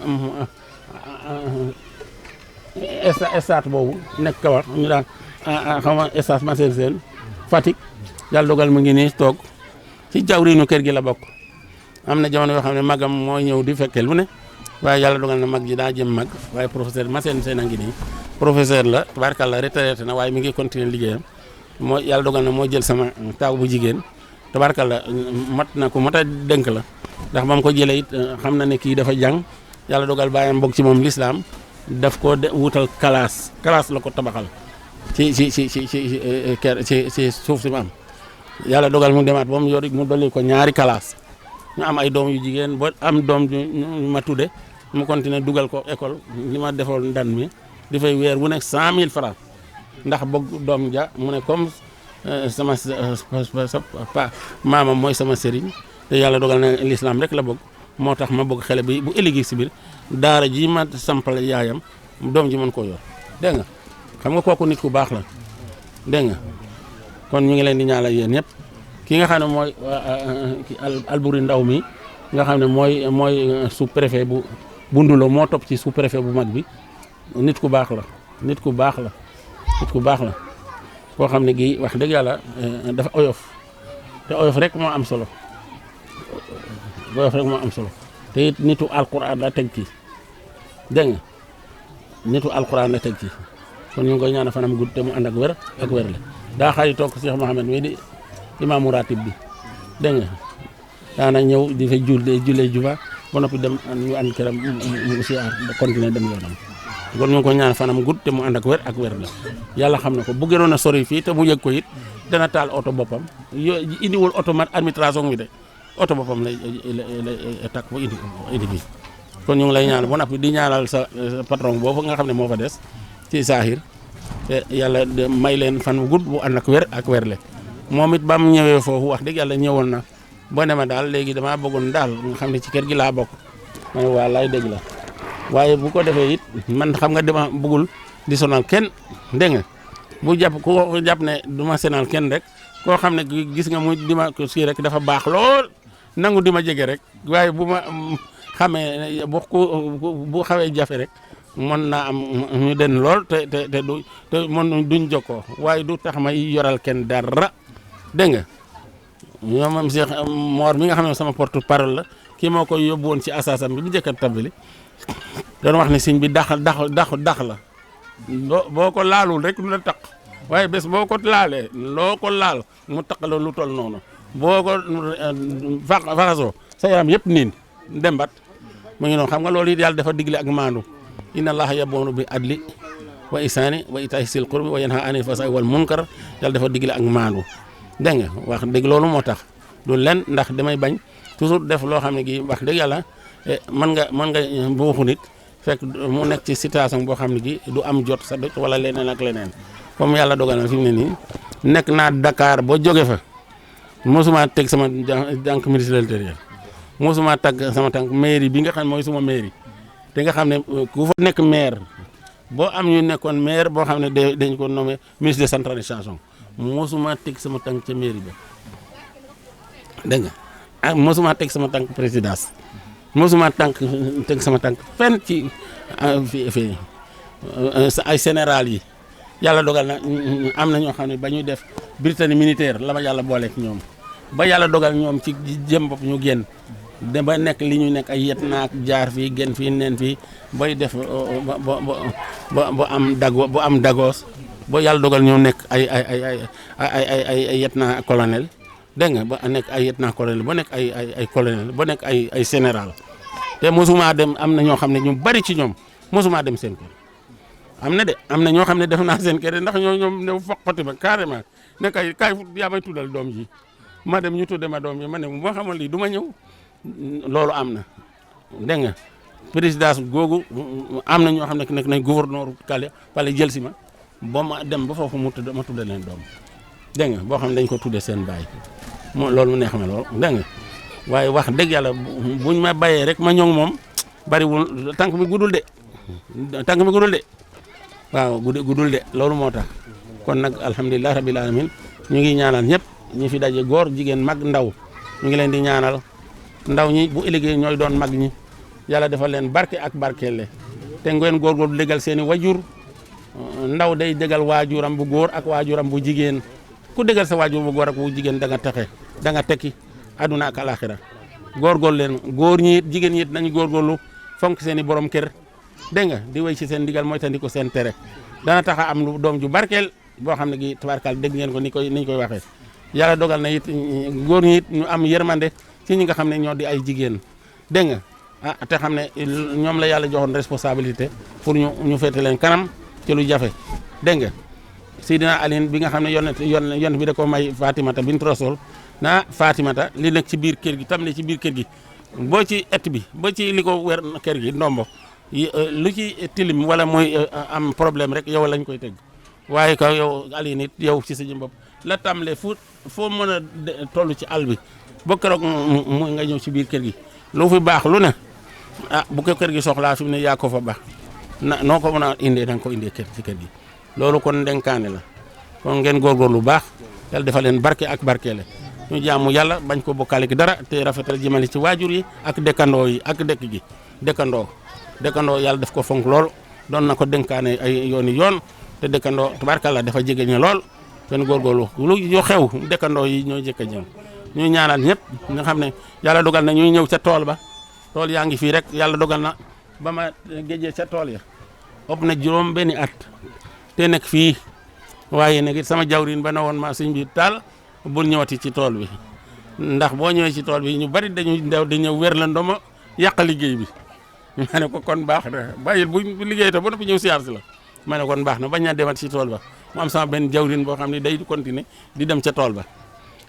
estate boobu nekk ka wax ñu daan xam nga estate Massène Sène Fatick yàlla dogal mu ngi nii toog ci jawriñu kër gi la bokk am na jamono yoo xam ne magam mooy ñëw di fekkee lu ne waaye yàlla dogal na mag ji daa jëm mag waaye professeur Massène Sène a ngi nii professeur la tabaarkalla retraité na waaye mi ngi continuer liggéeyam moo yàlla dogal na moo jël sama taaw bu jigéen tabaarkalla mat na ko mat a dénk la ndax ba mu ko jëlee it xam na ne kii dafa jàng yàlla dogal bàyyam bokk ci moom lislaam daf ko wutal classe la ko tabaxal ci suuf si mu am yàlla dogal mu demaat ba mu yor mu dolli ko ñaari classe ñu am ay doom yu jigéen ba am doom ñu ma tudde mu continuer dugal ko école li ma defoon ndan mi di fay weer bu nekk 100 000 francs ndax bëgg doom ja mu ne comme sama maama mooy sama sëriñ te yàlla dogal na l'islam rek la bëgg moo tax ma bëgg xale bi bu ëllëgee si biir daara ji ma sampal yaayam doom ji mën koo yor dégg nga xam nga kooku nit ku baax la dégg nga kon ñu ngi leen di ñaanal yéen ñëpp ki nga xam ne mooy Alburi Ndaw mi nga xam ne mooy sous préfet bu Ndulo moo topp ci sous préfet bu mag bi nit ku baax la nit ku baax la koo xam ne gii wax dëgg yàlla dafa oyof te oyof rek moo am solo te it nitu alquran la teg ci dégg nga nitu alquran la teg ci kon ñu ngi koy ñaanal fanam gudd te mu ànd ak wér la daa xayi toog Cheikh Mouhamed mi di imaamu ratib bi dégg nga daana ñëw di fa jullee juba ba noppi dem ñu ànd këram mu siyaar ba continuer dem yoonam kon ñu ngi koy ñaanal fanam gudd te mu ànd ak wér la yàlla xam na ko bu gënoon a sori fii te mu yëg ko it dana taal oto boppam indiwul oto administration bi de oto boppam lay takk ba indi bi kon ñu ngi lay ñaanal ba noppi di ñaanal sa patron boobu nga xam ne moo fa des ci saahir te yàlla may leen fan bu gudd bu ànd ak wér le moom it ba mu ñëwee foofu wax dëgg yàlla ñëwoon na boo ne ma daal léegi damaa bëggoon daal nga xam ne ci kër gi laa bokk ma ne waa lay dégg la waaye bu ko defee it man xam nga dama bëggul di sonal kenn dégg nga bu jàpp ku jàpp ne du ma sonal kenn rek koo xam ne gis nga mu di ma ko si rek dafa baax lool nangu di ma jege rek waaye bu ma xamee bu xawee jafe rek mën naa am ñu den lool te duñ jokkoo waaye du tax may yoral kenn dara dégg nga ñoom moom Cheikh Mor mi nga xam ne sama porte parole la kii moo koy yóbbu woon ci asaasam bi bu njëkk a tabali doon wax ne sëñ bi dax la boo ko laalul rek du la taq waaye bés boo ko laalee loo ko laal mu taq la lu tol noonu boo ko faxasoo sa yaram yëpp niin dembat mu ngi noonu xam nga loolu it yàlla dafa digle ak maandu inna allaha yaboonu bi adli wa isaani wa itaa'i sil qurbi wa yanha anil fahsaa'i wal munkar yàlla dafa digle ak maandu dégg nga wax dëgg loolu moo tax du len ndax damay bañ toujours def loo xam ne gi wax dëgg yàlla mën nga buuxu nit fekk mu nekk ci situation boo xam ne gi du am jot sa doj wala leneen ak leneen comme yàlla dogal na fi mu ne nii nekk naa Dakar ba jóge fa mosuma teg sama tànk ministre de l'intérieur mosuma tag sama tànk mairie bi nga xam ne mooy suma mairie te nga xam ne ku fa nekk maire boo am ñu nekkoon maire boo xam ne dañ ko nommé ministre de centralisation mosuma teg sama tànk ca mairie ba dégg nga ak mosuma teg sama tànk présidence mosuma teg sama tànk fenn ci fii ay général yi yàlla dogal na am na ñoo xam ne ba ñuy def Britannique militaire la ma yàlla booleeg ñoom ba yàlla dogal ñoom ci jëm bopp ñu génn de ba nekk li ñu nekk ay yet naak jaar fii génn fii neen fii bay def ba am dagoos ba yàlla dogal ñoo nekk ay yet naa colonel dégg nga ba nekk ay yet naa colonel ba nekk ay colonel ba nekk ay général te mosuma dem am na ñoo xam ne ñu bari ci ñoom mosuma dem seen kër am na ñoo xam ne def naa seen kër ndax ñoom ne foqati ma carrément ne kaay yaa may tuddal doom ji ma dem ñu tudde ma doom ji ma ne moo xamal lii du ma ñëw loolu am na dégg nga présidence googu am na ñoo xam ne nekk nañ gouverneur Kale wala jël si ma ba ma dem ba foofu ma tudde leen doom dégg nga boo xam ne dañ ko tudde seen baay loolu mu neex ma lool dégg nga waaye wax dëgg yàlla buñ ma bayee rek ma ñoŋ moom bariwul tànk mi guddul de waaw guddul de loolu moo tax kon nag alhamdulilah rabil alamin ñu ngi ñaanal ñëpp ñi fi daje góor jigéen mag ndaw ñu ngi leen di ñaanal ndaw ñi bu ëllëgee ñooy doon mag ñi yàlla defal leen barke ak barkeelle te ngeen góorgóorlu déggal seeni wajur ndaw day déggal waajuram bu góor ak waajuram bu jigéen ku déggal sa waajur bu góor ak bu jigéen da nga texe da nga tekki aduna ak alaxira góorgóorlu leen góor ñi it jigéen ñi it nañu góorgóorlu fonk seeni borom kër dégg nga di wéy ci seen ndigal mooy tandi ko seen tere dana tax a am lu doom ju barkeel boo xam ne gi tabarkaal dégg ngeen ko ni ñu koy waxee yàlla dogal na it góor ñi it ñu am yërmande ci ñi nga xam ne ñoo di ay jigéen dégg nga te xam ne ñoom la yàlla joxoon responsabilité pour ñu féete leen kanam ci lu jafe dégg nga Seydina Alioune bi nga xam ne yonent bi da ko may Fatimata bint Rasul na Fatimata li nekk ci biir kër gi tam ne ci biir kër gi boo ci et bi ba ci li ko wer kër gi ndombo lu ci tilim wala mooy am problème rek yow lañ koy teg waaye ka yow Alioune it yow ci sa jëm bopp la tàmbalee foo mën a toll ci àll bi ba keroog mu nga ñëw ci biir kër gi lu fi baax lu ne bu ko kër gi soxlaa fi mu ne yaa ko fa baax noo ko mën a indee da nga ko indee ci kër gi loolu kon ndenkaane la kon ngeen góorgóorlu lu baax yàlla defal leen barke ak barkeele ñu jaamu yàlla bañ ko bokkaale ki dara te rafetal jëmale ci waajur yi ak dëkkandoo yi ak dëkk gi dëkkandoo yàlla def ko fonk lool doon na ko dénkaane ay yoon te dëkkandoo tabarkalla dafa jege ñu lool kenn góorgóorlu lu yo xew dëkkandoo yi ñoo jëkk a jëm ñuy ñaanal ñëpp nga xam ne yàlla dogal na ñuy ñëw ca tool ba tool yaa ngi fii rek yàlla dogal na ba ma géejee ca tool ya ëpp na juróom benni at te nekk fii waaye nag it sama jawrin ba na woon ma sëñ bi taal bul ñëwati ci tool bi ndax boo ñëwee ci tool bi ñu bari dañuy ndew di ñëw wér la ndoma yàq liggéey bi ma ne ko kon baax na bàyyil bu liggéey te ba noppi ñëw siyaar si la ma ne kon baax na bañ naa demat ci tool ba mu am sama benn jawrin boo xam ne day continuer di dem ca tool ba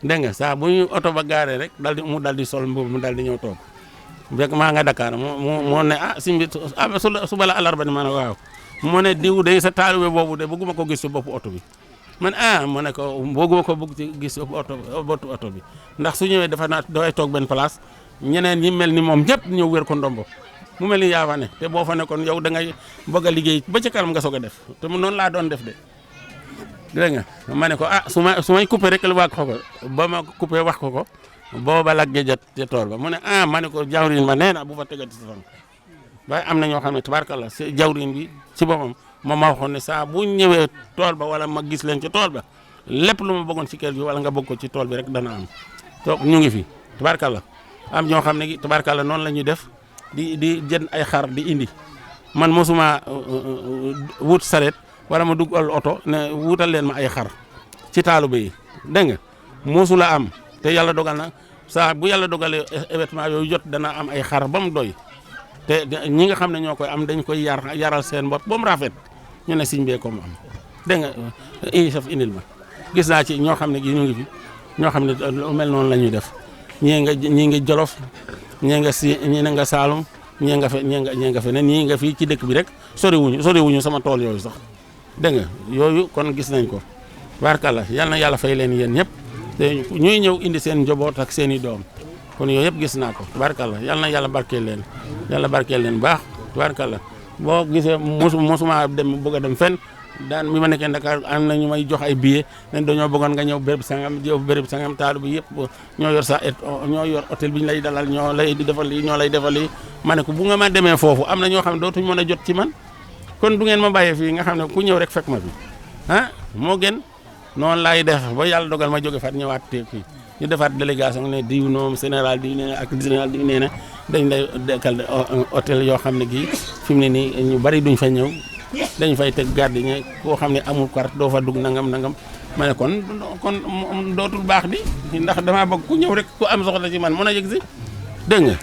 dégg nga saa bu ñu oto ba gaaree rek mu dal di sol mbubu mu dal di ñëw toog fekk maa nga Dakar moo ne sëñ bi suba la alarba ni ma ne waaw mu ne diw de sa taalibe boobu de bëgguma ko gis si boppu oto bi man mu ne ko bëgguma ko bëgg ci gis boppu oto bi ndax su ñëwee dafay toog benn place ñeneen ñi mel ni moom ñëpp ñëw wér ko ndombo mu mel ni yaa fa ne te boo fa nekkoon yow da ngay bëgg a liggéey ba ci kanam nga soog a def te mu noonu laa doon def de dégg nga ma ne ko su may coupé rek la wax ko ba ma coupé wax ko booba lagge jot ca tool ba mu ne ma ne ko jawrin ma nee na bu fa tegati sa tànk waaye am na ñoo xam ne tabarkalla si jawrin bi ci boppam moom ma waxoon ne saa bu ñëwee tool ba wala ma gis leen ci tool ba lépp lu ma bëggoon ci kër gi wala nga bëgg ko ci tool bi rek dana am toog ñu ngi fi tabarkalla am ñoo xam ne tabarkalla noonu la ñuy def di jënd ay xar di indi man mosuma wut saret wala ma duggal oto ne wutal leen ma ay xar ci taalu bi dégg nga mosula am te yàlla dogal na saa bu yàlla dogalee événement yooyu jot dana am ay xar ba mu doy te ñi nga xam ne ñoo koy am dañ koy yaral seen bopp ba mu rafet ñu ne siñ bee ko mu am dégg nga saf indil ma gis naa ci ñoo xam ne gi ñu ngi fi ñoo xam ne lu mel noonu la ñuy def ñii nga Jolof ñii nga Saalum ñii nga fe ne ñii nga fii ci dëkk bi rek soriwuñu sama tool yooyu sax dégg nga yooyu kon gis nañ ko barkalla yal na yàlla fay leen yéen ñëpp te ñuy ñëw indi seen njaboot ak seen i doom kon yooyu yëpp gis naa ko barkalla yal na yàlla barkeel leen baax barkalla boo gisee mosuma dem bëgg a dem fenn daan mi ma nekkee Dakar am na ñu may jox ay billets ne dañoo bëggoon nga ñëw béréb sangam taalu bi yëpp ñoo yor hôtel bi ñu lay dalal ñoo lay defal lii ma ne ko bu nga ma demee foofu am na ñoo xam ne dootuñ mën a jot ci man kon du ngeen ma bàyyee fii nga xam ne ku ñëw rek fekk ma fi moo gën noonu laay def ba yàlla dogal ma jóge fat ñëwaat te fii ñu defaat délégation ne diw noom général diw nee na ak général diw nee na dañ lay dekkal hôtel yoo xam ne gii fi mu ne nii ñu bari duñ fa ñëw dañ fay teg garde ñe koo xam ne amul carte doo fa dugg nangam ma ne kon dootul baax di ndax damaa bëgg ku ñëw rek ku am soxla ci man mën a yëg si dégg nga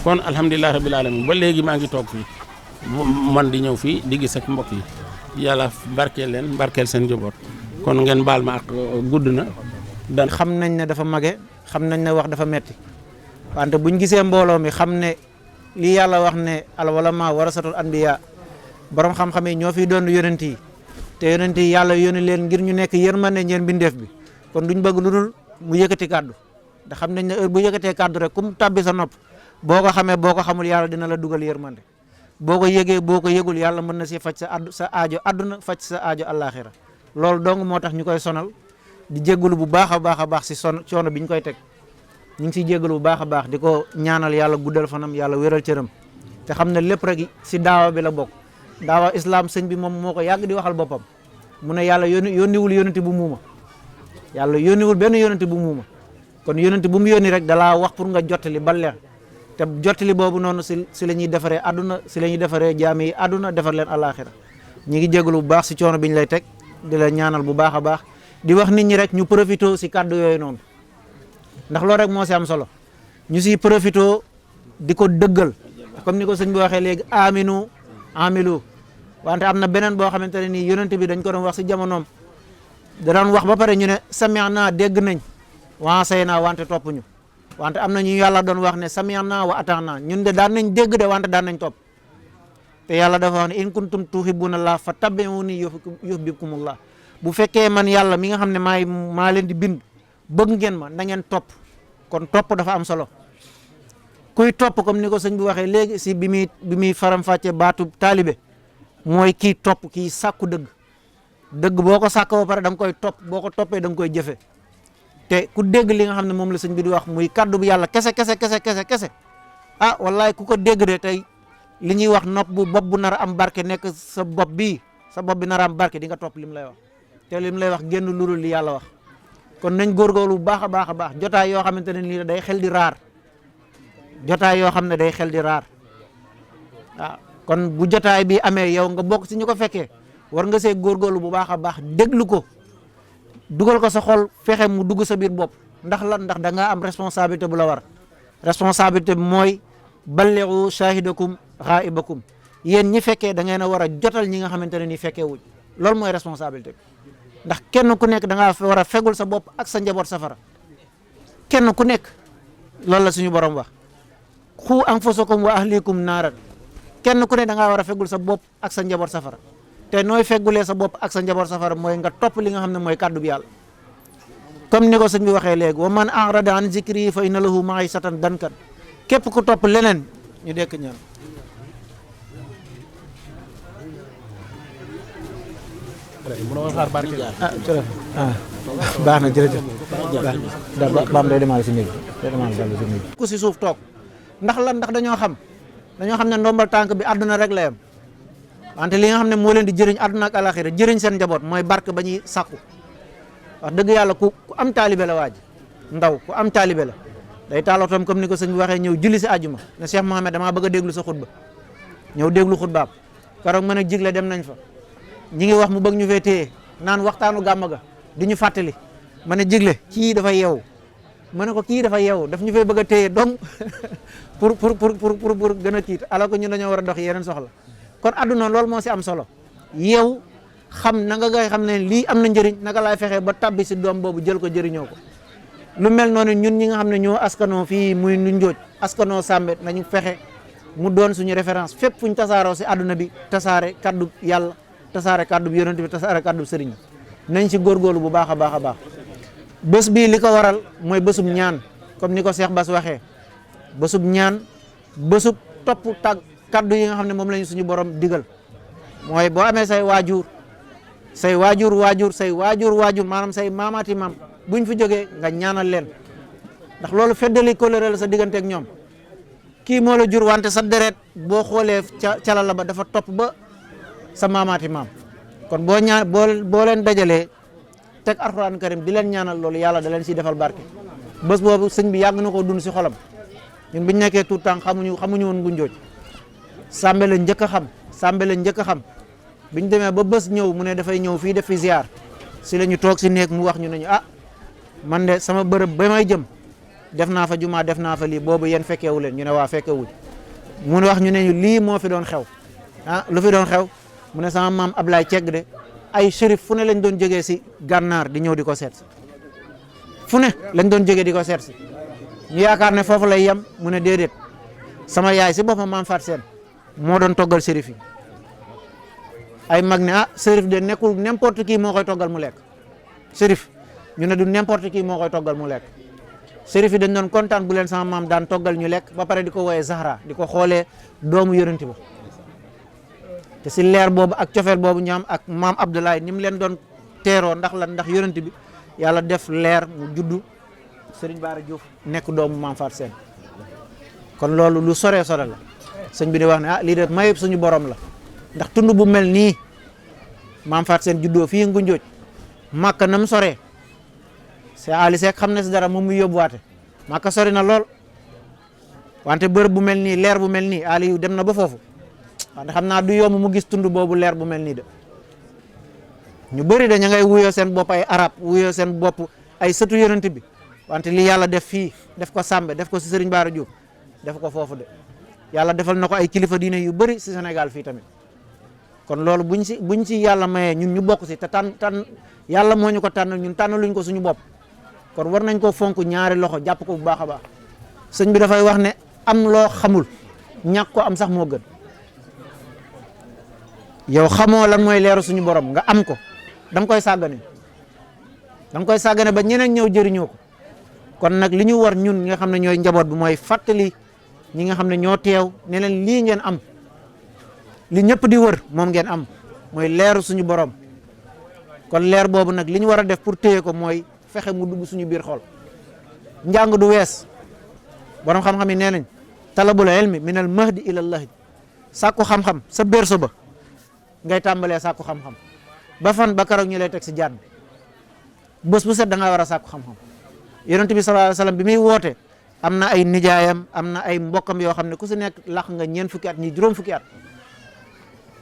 kon alhamdulilah rabbil alamin ba léegi maa ngi toog fii man di ñëw fii di gis ak mbokk yi yàlla barkeel seen njaboot kon ngeen baal ma ak gudd na. xam nañ ne dafa mage xam nañ ne wax dafa metti wante buñ gisee mbooloo mi xam ne lii yàlla wax ne al ulama warasatul anbiya borom xam-xam yi ñoo fiy doon yonent yi te yonent yi yàlla yónni leen ngir ñu nekk yërmande ñeen bindeef bi kon duñ bëgg lu dul mu yëkkati kàddu da xam nañ ne heure bu yëkkatee kàddu rek kum tàbbi sa nopp boo ko xamee boo ko xamul yàlla dina la dugal yërmande boo ko yëgee boo ko yëgul yàlla mën na si faj sa aajo àdduna faj sa aajo àllaaxira loolu dong moo tax ñu koy sonal di jéggalu bu baax a baax si coono bi ñu koy teg ñu ngi siy jéggalu bu baax a baax di ko ñaanal yàlla guddal fanam yàlla wéral cëram te xam ne lépp rek si daawa bi la bokk daawa islam sëñ bi moom moo ko yàgg di waxal boppam mu ne yàlla yónniwul yónente bu muuma yàlla yónniwul benn yónente bu muuma kon yónente bu mu yónni rek dalaa wax pour nga jottali balleex te jottali boobu noonu si la ñuy defaree àdduna si la ñuy defaree jaami yi àdduna defar leen àllaaxira ñi ngi jégalu bu baax si coono bi ñu lay teg di la ñaanal bu baax a baax di wax nit ñi rek ñu profité si kàddu yooyu noonu ndax loolu rek moo si am solo ñu siy profité di ko dëggal comme ni ko sëñ bi waxee léegi aminu amilu wante am na beneen boo xamante ne nii yonent bi dañ ko doon wax si jamonoom da doon wax ba pare ñu ne sami'na dégg nañ waasayna wante topp ñu wante am na ñu yàlla doon wax ne sami'na wa ata'na ñun de daan nañ dégg de wante daan nañ topp te yàlla dafa wax ne in kuntum tuhibbuna Allah fattabi'uni yuhbibkumullah bu fekkee man yàlla mi nga xam ne maa leen di bind bëgg ngeen ma na ngeen topp kon topp dafa am solo kuy topp comme ni ko sëñ bi waxee léegi si bi muy faram-fàccee baatu taalibe mooy kii topp kii sàkku dëgg boo ko sàkk ba pare da nga koy topp boo ko toppee da nga koy jëfe te ku dégg li nga xam ne moom la sëñ bi di wax muy kaddu bu yàlla kese wallahi ku ko dégg de tey li ñuy wax nopp bu bopp bu nar a am barke nekk sa bopp bi nar a am barke di nga topp lim lay wax te lim lay wax génn lurul li yàlla wax kon nañ góorgóorlu bu baax a baax jotaay yoo xamante ne nii day xel di raar jotaay yoo xam ne day xel di raar waaw kon bu jotaay bi amee yow nga bokk si ñu ko fekkee war nga see góorgóorlu bu baax a baax déglu ko dugal ko sa xol fexe mu dugg sa biir bopp ndax ndax da ngaa am responsabilité bu la war responsabilité bi mooy ballighu shahidakum ghaibakum yéen ñi fekkee da ngeen a war a jotal ñi nga xamante ne nii fekkee wuñ loolu mooy responsabilité bi ndax kenn ku nekk da ngaa war a fegul sa bopp ak sa njaboot safara kenn ku nekk loolu la suñu borom wax xu anfusakum wa ahlikum naaran kenn ku ne da ngaa war a fegul sa bopp ak sa njaboot safara te nooy feggulee sa bopp ak sa njaboot safara mooy nga topp li nga xam ne mooy kàddu bi yàlla comme ni ko sëñ bi waxee léegi wa man arada an zikri fa inna lahu ma'isatan dankan képp ku topp leneen ñu dekk ñaan baax na jërëjëf baam day démarrer si néeg ku si suuf toog ndax lan ndax dañoo xam ne ndombal tànk bi àdduna rek la yam wante li nga xam ne moo leen di jëriñ àdduna ak alaxira jëriñ seen njaboot mooy barke ba ñuy sàkku wax dëgg yàlla ku am taalibe la waaj ndaw ku am taalibe la day taalotam comme ni ko sëñ bi waxee ñëw julli si àjjuma ne Cheikh Mohamed damaa bëgg a déglu sa xutba ñëw déglu xutbaam keroog mën a jigle dem nañ fa ñi ngi wax mu bëgg ñu fee téye naan waxtaanu gàmm ga di ñu fàttali ma ne jigle kii dafa yeewu ma ne ko kii dafa yeewu daf ñu fee bëgg a téye donc pour gën a tiit alors que ñun dañoo war a dox yeneen soxla kon àdduna loolu moo si am solo yeewu xam na nga ngay xam ne lii am na njëriñ naka laay fexee ba tabbi si doom boobu jël ko jëriñoo ko lu mel noonu ñun ñi nga xam ne ñoo askanoo fii muy nu njooj askanoo Sambé nañu fexe mu doon suñu référence fépp fuñ tasaaroo si àdduna bi tasaare kaddu yàlla tasaare kaddu bi yonent bi tasaare kaddu sëriñ nañ si góorgóorlu bu baax a baax a baax bés bii li ko waral mooy bésub ñaan comme ni ko Cheikh Bass waxee bésub ñaan bésub topp tag kaddu yi nga xam ne moom lañu suñu borom digal mooy boo amee say waajur maanaam say maamaati maam buñ fi jógee nga ñaanal leen ndax loolu feddali kóllëre la sa digganteeg ñoom kii moo la jur wante sa deret boo xoolee cala la ba dafa topp ba sa maamaati maam kon boo leen dajalee teg alxuraan karim di leen ñaanal loolu yàlla da leen siy defal barke bés boobu sëñ bi yàgg na koo dund si xolam ñun biñ nekkee tout temps xamuñu woon Ngunjooj Sambé la njëkk a xam biñ demee ba bés ñëw mu ne dafay ñëw fii def fi ziar si la ñu toog si néeg mu wax ñu ne ñu man de sama bërëb ba may jëm def naa fa jumaa def naa fa lii boobu yéen fekkeewu leen ñu ne waa fekkewuñ mu wax ñu ne ñu lii moo fi doon xew lu fi doon xew mu ne sama maam Ablaye Cegg de ay shérif fu ne lañ doon jógee si gànnaar di ñëw di ko seet si fu ne lañ doon jógee di ko seet si ñu yaakaar ne foofu lay yem mu ne déedéet sama yaay si boppam maam Faat Seen moo doon toggal shérif yi ay mag ne shérif de nekkul n'importe qui moo koy toggal mu lekk shérif ñu ne du n'importe qui moo koy toggal mu lekk shérif yi dañ doon kontaan bu leen sama maam daan toggal ñu lekk ba pare di ko wooyee Zahra di ko xoolee doomu yonent ba te si leer boobu ak cofeel boobu ñu am ak maam Abdoulaye ni mu leen doon teeroo ndax yonent bi yàlla def leer mu juddu Serigne Bara Diouf nekk doomu maam Faat Seen kon loolu lu sore la sëñ bi di wax ne lii de mayëb suñu borom la ndax tund bu mel nii maam Faat Seen juddoo fii Ngunjooj Màkka nam soree c'est Ali Seck xam na si dara moom muy yóbbuwaate Màkka sori na lool wante bërëb bu mel nii leer bu mel nii Ali dem na ba foofu wante xam naa du yomb mu gis tund boobu leer bu mel nii de ñu bëri de ña ngay wuyoo seen bopp ay arab wuyoo seen bopp ay sëtu yonent bi wante li yàlla def fii def ko Sambé def ko si Serigne Bara Diouf def ko foofu de yàlla defal na ko ay kilifa diine yu bëri si Sénégal fii tamit kon loolu buñ si yàlla mayee ñun ñu bokk si te tànn yàlla moo ñu ko tànnal ñun tànnaluñ ko suñu bopp kon war nañ ko fonk ñaari loxo jàpp ko bu baax a baax sëñ bi dafay wax ne am loo xamul ñàkk ko am sax moo gën yow xamoo lan mooy leeru suñu borom nga am ko da nga koy sàggane ba ñeneen ñëw jëriñoo ko kon nag li ñu war ñun nga xam ne ñooy njaboot bi mooy fàttali ñi nga xam ne ñoo teew ne leen lii ngeen am li ñëpp di wër moom ngeen am mooy leeru suñu borom kon leer boobu nag li ñu war a def pour téye ko mooy fexe mu dugg suñu biir xol njàng du wees borom xam-xam yi nee nañ talabul ilmi min al mahdi ila llahi sàkku xam-xam sa berso ba ngay tàmbalee sàkku xam-xam ba fan ba keroog ñu lay teg si jaan bés bu set da nga war a sàkku xam-xam yonent bi sallallahu alayhi wasallam bi muy woote am na ay nijaayam am na ay mbokkam yoo xam ne ku si nekk laq nga ñeent fukki at ñi juróom fukki at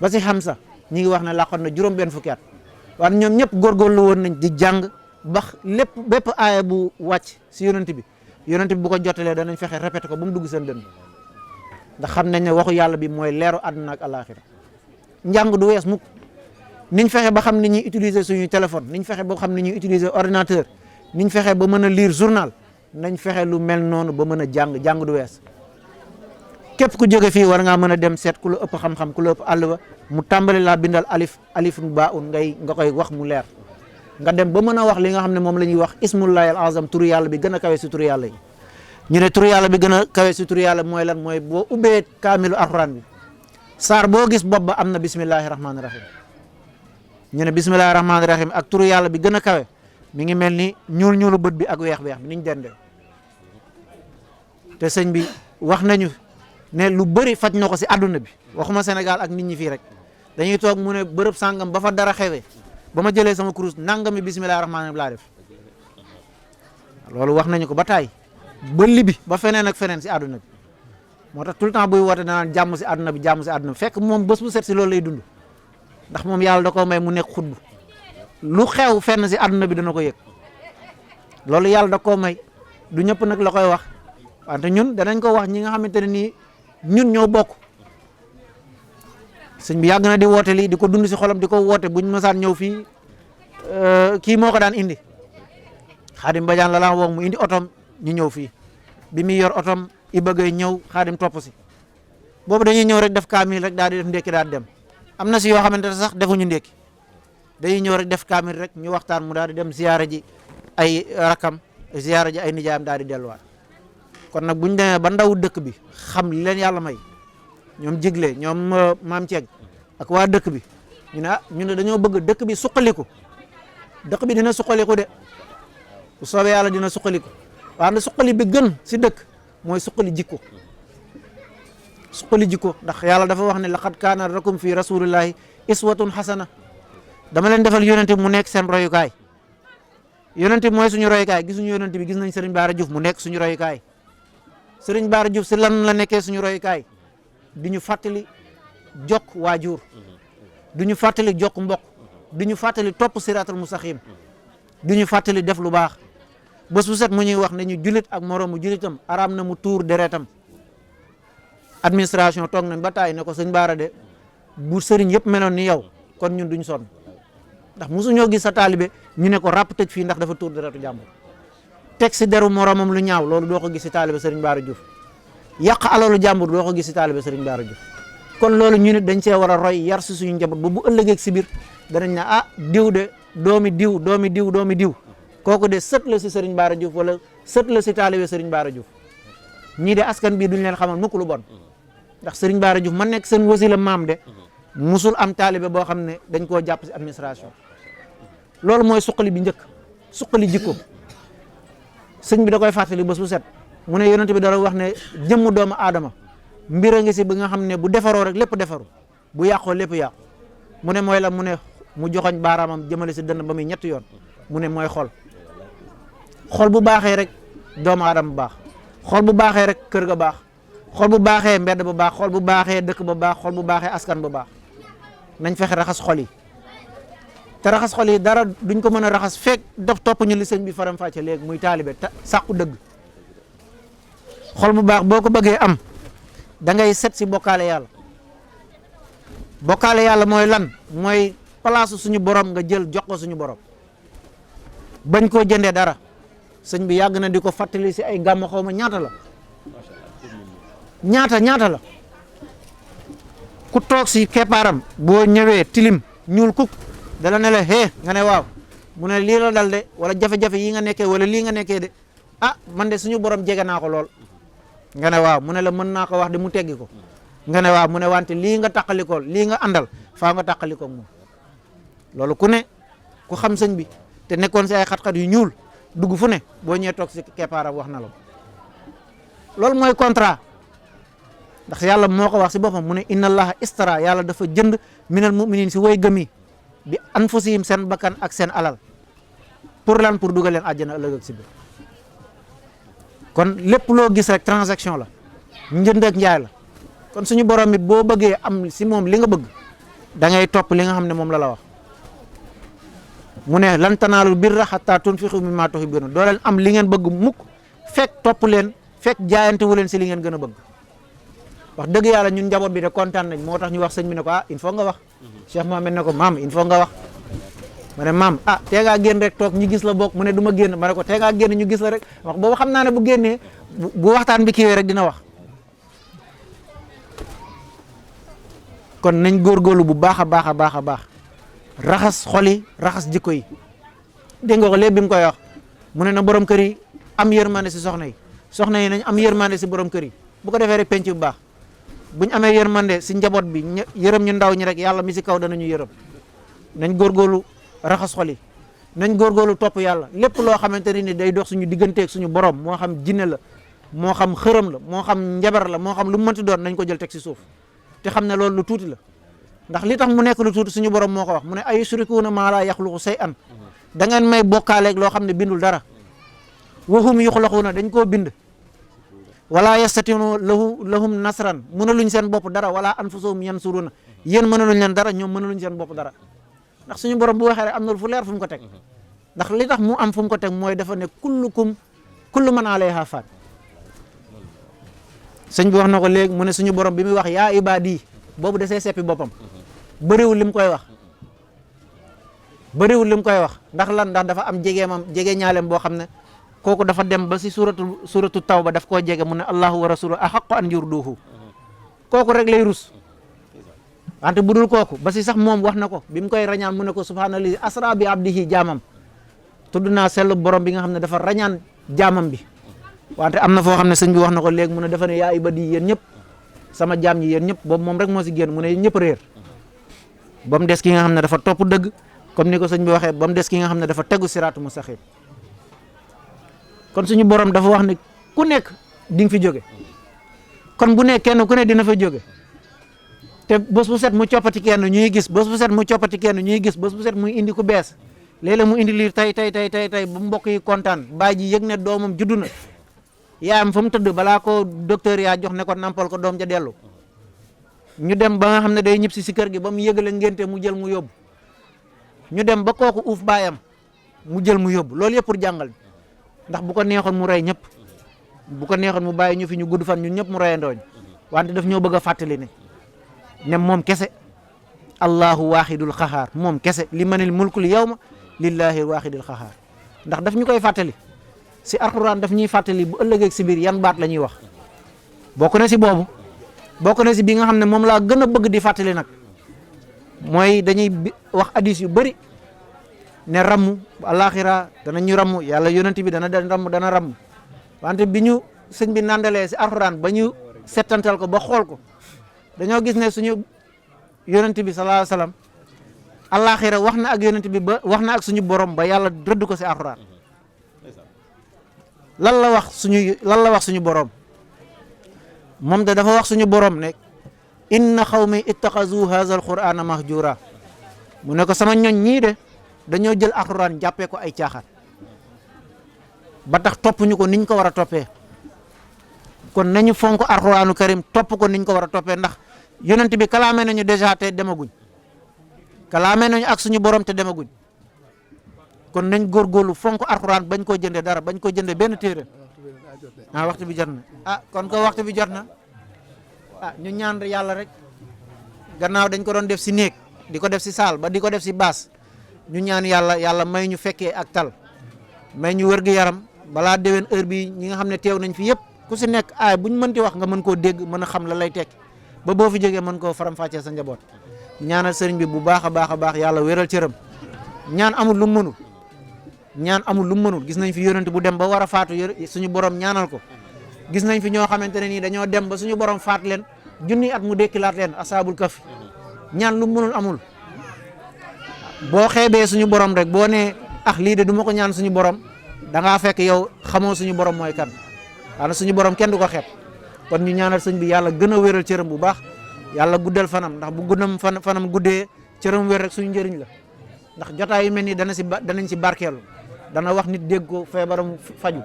ba si Hamza ñi ngi wax ne laqoon na juróom benn fukki at waaye ñoom ñëpp góorgóorlu woon nañ di jàng ba bépp aaya bu wàcc si yonent bi bu ko jotalee danañ fexe répété ko ba mu dugg seen dënn ndax xam nañ ne waxu yàlla bi mooy leeru àdduna ak alaxira njàng du wees mukk niñ fexe ba xam ni ñuy utiliser suñuy téléphone niñ fexe ba xam ni ñuy utiliser ordinateur niñ fexe ba mën a lire journal nañ fexe lu mel noonu ba mën a jàng du wees képp ku jóge fii war ngaa mën a dem seet ku la ëpp xam-xam ku la ëpp àll ba mu tàmbali laa bindal alif ba un nga koy wax mu leer nga dem ba mën a wax li nga xam ne moom la ñuy wax ismullahi al azam turu yàlla bi gën a kawe si turu yàlla yi ñu ne turu yàlla bi gën a kawe si turu yàlla mooy lan mooy boo ubbee kaamilu alxuraan bi saar boo gis bopp ba am na bismillahi rahmaani rahim ñu ne bismillahi rahmaani rahim ak turu yàlla bi gën a kawe mi ngi mel ni ñuulu bët bi ak weex bi niñ dende te sëñ bi wax nañu ne lu bëri faj na ko si àdduna bi waxuma Sénégal ak nit ñi fii rek dañuy toog mu ne bërëb sàngam ba fa dara xewee ba ma jëlee sama kurus nangami bisimilah rahmaani rahiim laa def loolu wax nañu ko ba taay ba libi ba feneen ak feneen si àdduna bi moo tax tout le temps buy woote danaan jàmm si àdduna bi jàmm si àdduna bi fekk moom bés bu set si loolu lay dund ndax moom yàlla da koo may mu nekk xutbu lu xew fenn si àdduna bi dana ko yëg loolu yàlla da koo may du ñëpp nag la koy wax wante ñun danañ ko wax ñi nga xamante ne nii ñun ñoo bokk sëñ bi yàgg na di woote lii di ko dund si xolam di ko woote buñ mësaan ñëw fii kii moo ko daan indi Xaadim Badiane la laa wax mu indi otom ñu ñëw fii bi muy yor otom i bëggee ñëw Xaadim topp si boobu dañuy ñëw rek def kaamil rek daal di def ndékki daal di dem am na si yoo xamante ne sax defuñu ndékki dañuy ñëw rek def kaamil rek ñu waxtaan mu daal di dem ziyaara ji ay rakam ziyaara ji ay nijaayam daal di delluwaat kon nag buñ demee ba ndaw dëkk bi xam li leen yàlla may ñoom jigle ñoom maam Ceeg ak waa dëkk bi ñu ne ñu ne dañoo bëgg dëkk bi suqaliku dëkk bi dina suqaliku de bu soobee yàlla dina suqaliku waaye suqali bi gën si dëkk mooy suqali jikko ndax yàlla dafa wax ne laqad kaana lakum fi rasulillahi iswatun hasana dama leen defal yonente mu nekk seen royukaay yonente mooy suñu royukaay gisuñu yonente bi gis nañ Serigne Bara Diouf mu nekk suñu royukaay Serigne Bara Diouf si lan la nekkee suñu royukaay di ñu fàttali jokk waajur du ñu fàttali jokk mbokk du ñu fàttali topp siratal mustaqim du ñu fàttali def lu baax bés bu set mu ñuy wax ne ñu julit ak moroomu julitam araam na mu tuur deretam administration toog nañ ba taay ne ko sëñ Bara de bu sëriñ yëpp meloon ni yow kon ñun duñ sonn ndax mosuñoo gis sa taalibe ñu ne ko ràpp tëj fii ndax dafa tuur deretu jàmbur teg si deru moroomam lu ñaaw loolu doo ko gis si taalibe Serigne Bara Diouf yàq alalu jàmbur doo ko gis si taalibe Serigne Bara Diouf kon loolu ñu nit dañ see war a roy yar si suñu njaboot ba bu ëllëgeeg si biir danañ ne diw de doomi diw kooku de sët la si Serigne Bara Diouf wala sët la si taalibe Serigne Bara Diouf ñii de askan bii duñ leen xamal mukk lu bon ndax Serigne Bara Diouf man nekk seen wasila maam de musul am taalibe boo xam ne dañ koo jàpp si administration loolu mooy suqali bi njëkk suqali jikko sëñ bi da koy fàttali bés bu set mu ne yonent bi dara wax ne jëmm doomu aadama mbir a ngi si bi nga xam ne bu defaroo rek lépp defaru bu yàqoo lépp yàqu mu ne mooy la mu ne mu joxoñ baaraamam jëmale si dënn ba muy ñetti yoon mu ne mooy xol bu baaxee rek doomu aadama bu baax xol bu baaxee rek kër ga baax xol bu baaxee mbedd bu baax xol bu baaxee dëkk ba baax xol bu baaxee askan bu baax nañ fexe raxas xol yi te raxas xol yi dara duñ ko mën a raxas fekk daf topp ñu li sëñ bi faram fàcce léegi muy taalibe te sàqu dëgg xol bu baax boo ko bëggee am da ngay set si bokkaale yàlla mooy lan mooy place suñu borom nga jël jox ko suñu borom bañ koo jëndee dara sëñ bi yàgg na di ko fàttali si ay gàmm xaw ma ñaata la ku toog si keppaaram boo ñëwee tilim ñuul kuk dala ne la nga ne waaw mu ne lii la dal de wala jafe-jafe yi nga nekkee wala lii nga nekkee de man de suñu borom jege naa ko lool nga ne waaw mu ne la mën naa ko wax de mu teggi ko nga ne waaw mu ne wante lii nga tàqalikool lii nga àndal faa nga tàqalikoog moom loolu ku ne ku xam sëñ bi te nekkoon si ay xat-xat yu ñuul dugg fu ne boo ñëwee toog si keppaaram wax na la loolu mooy contrat ndax yàlla moo ko wax si boppam mu ne inna allaha istara yàlla dafa jënd minal muminin si way gëm yi bi anfusihim seen bakkan ak seen alal pour lan pour dugal leen àjjana ëllëg ak si biir kon lépp loo gis rek transaction la njënd ak njaay la kon suñu borom it boo bëggee am si moom li nga bëgg da ngay topp li nga xam ne moom la wax mu ne lan tanaalul birra hattaa tunfiqu mimmaa tuhibbuun doo leen am li ngeen bëgg mukk fekk topp leen fekk jaayante wu leen si li ngeen gën a bëgg wax dëgg yàlla ñun njaboot bi de kontaan nañ moo tax ñu wax sëñ bi ne ko il faut nga wax Cheikh Mohamed ne ko maam il faut nga wax ma ne maam tee ngaa génn rek toog ñu gis la bokk mu ne du ma génn ma ne ko tee ngaa génn ñu gis la rek wax boobu xam naa ne bu génnee bu waxtaan bi kiiwee rek dina wax kon nañ góorgóorlu bu baax a baax raxas xol yi raxas jikko yi dégg nga ko léegi bi mu koy wax mu ne na borom kër yi am yërmande si soxna yi nañ am yërmande si borom kër yi bu ko defee rek penc bu baax buñ amee yërmande si njaboot bi yërëm ñu ndaw ñi rek yàlla mi si kaw danañu yërëm nañ góorgóorlu raxas xol yi nañ góorgóorlu topp yàlla lépp loo xamante ne ni day dox suñu digganteeg suñu borom moo xam jinne la moo xam xërëm la moo xam njabar la moo xam lu mu mënti doon nañ ko jël teg si suuf te xam ne loolu lu tuuti la ndax li tax mu nekk lu tuuti suñu borom moo ko wax mu ne ay yushrikuuna maa laa yaxluqu shay'an da ngeen may bokkaaleeg loo xam ne bindul dara wa hum yuxlaquuna dañ koo bind wala yastati'uuna lahum nasran mënaluñ seen bopp dara wala anfusahum yansuruuna yéen mënaluñ leen dara ñoom mënaluñ seen bopp dara ndax suñu borom bu waxee rek am na fu leer fu mu ko teg ndax li tax mu am fu mu ko teg mooy dafa ne kullu man alayha fan sëñ bi wax na ko léegi mu ne suñu borom bi muy wax yaa ibaadi boobu dasee seppi boppam bëriwul lim koy wax ndax lan ndax dafa am jege ñaaleem boo xam ne kooku dafa dem ba si suratu tawba daf koo jege mu ne allahu wa rasuluhu ahaqqu an yurduhu kooku rek lay rus wante bu dul kooku ba si sax moom wax na ko bi mu koy rañaan mu ne ko subhaanallazi asra bi abdihi jaamam tudd naa sellu borom bi nga xam ne dafa rañaan jaamam bi wante am na foo xam ne sëñ bi wax na ko léegi mu ne dafa ne yaa ibadi yéen ñëpp sama jaam ñi yéen ñëpp boobu moom rek moo si génn mu ne ñëpp réer ba mu des ki nga xam ne dafa topp dëgg comme ni ko sëñ bi waxee ba mu des ki nga xam ne dafa tegu siraatu mustaqim kon suñu borom dafa wax ne ku nekk di nga fi jóge kon bu ne kenn ku ne dina fa jóge te bés bu set mu coppati kenn ñuy gis bés bu set mu coppati kenn ñuy gis bés bu set muy indi ku bees léeg-léeg mu indi liir tey ba mbokk yi kontaan baay ji yëg ne doomam juddu na yaayam fa mu tëdd balaa ko docteur yaa jox ne ko nampal ko doom ja dellu ñu dem ba nga xam ne day ñib si kër gi ba mu yëgale ngénte mu jël mu yóbbu ñu dem ba kooku uuf baayam mu jël mu yóbbu loolu yëpp pour jàngal ndax bu ko neexoon mu rey ñëpp bu ko neexoon mu bàyyi ñu fi ñu gudd fan ñun ñëpp mu reyandooñ wante daf ñoo bëgg a fàttali ne moom kese allahu waxidul xaxaar moom kese li manil mulkul yawma lillahi waxidul xaxaar ndax daf ñu koy fàttali si alxuraan daf ñuy fàttali bu ëllëgeeg si biir yan baat la ñuy wax bokk na si boobu bokk na si bi nga xam ne moom laa gën a bëgg di fàttali nag mooy dañuy wax hadis yu bëri ne ramm alaxira danañu ramm yàlla yonent bi dana ramm wante bi ñu sëñ bi nandalee si alxuraan ba ñu settantal ko ba xool ko dañoo gis ne suñu yonent bi sallallahu alayhi wasallam alaxira wax na ak yonent bi ba wax na ak suñu borom ba yàlla rëdd ko si alxuraan lan la wax suñu borom moom de dafa wax suñu borom ne inna xawmi ittaxazu haza alqur'ana mahjura mu ne ko sama ñoñ ñii de dañoo jël alxuraan jàppee ko ay caaxaan ba tax topp ñu ko niñ ko war a toppee kon nañu fonk alxuraanu karim topp ko niñ ko war a toppee ndax yonent bi kalaame nañu dèjà te demaguñ kalaame nañu ak suñu borom te demaguñ kon nañ góorgóorlu fonk alxuraan bañ koo jëndee dara bañ koo jëndee benn téere waxtu bi jot na kon ko waxtu bi jot na ñu ñaan yàlla rek gannaaw dañ ko doon def si néeg di ko def si saal ba di ko def si baas ñu ñaan yàlla may ñu fekkee ak tal may ñu wër gu yaram balaa déwén heure bi ñi nga xam ne teew nañ fi yëpp ku si nekk buñ mënti wax nga mën koo dégg mën a xam la lay tekki ba boo fi jógee mën koo faram-fàccee sa njaboot ñaanal sëriñ bi bu baax a baax yàlla wéral cëram ñaan amul lu mu mënul gis nañ fi yonent bu dem ba war a faatu suñu borom ñaanal ko gis nañ fi ñoo xamante ne nii dañoo dem ba suñu borom faat leen junni at mu dekkilaat leen asaabul kafi ñaan lu mu mënul amul boo xeebee suñu borom rek boo nee lii de du ma ko ñaan suñu borom da ngaa fekk yow xamoo suñu borom mooy kan waaye suñu borom kenn du ko xeeb kon ñu ñaanal sëñ bi yàlla gën a wéral cëram bu baax yàlla guddal fanam ndax bu guddam fanam guddee cëram wér rek suñu njëriñ la ndax jotaay yu mel nii danañ si barkeelu dana wax nit dégg ko feebaram faju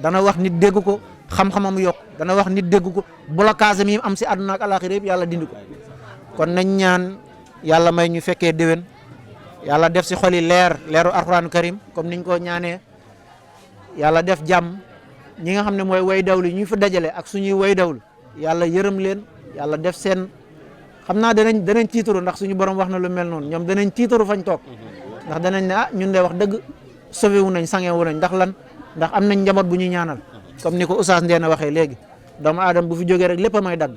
dana wax nit dégg ko xam-xamam yokk dana wax nit dégg ko blocage mi am si àdduna ak alaxira yëpp yàlla dindi ko kon nañ ñaan yàlla may ñu fekkee déwén yàlla def si xol yi leeru alxuraanu karim comme niñ ko ñaanee yàlla def jàmm ñi nga xam ne mooy way dawlu ñu fa dajale ak suñuy way dawlu yàlla yërëm leen yàlla def seen xam naa danañ tiitaru ndax suñu borom wax na lu mel noonu ñoom danañ tiitaru fañ toog ndax danañ ne ñun de wax dëgg sauvé wu nañ sange wu nañ ndax lan ndax am nañ njaboot bu ñuy ñaanal comme ni ko Oustaz Ndeena waxee léegi doomu aadama bu fi jógee rek lépp a may dagg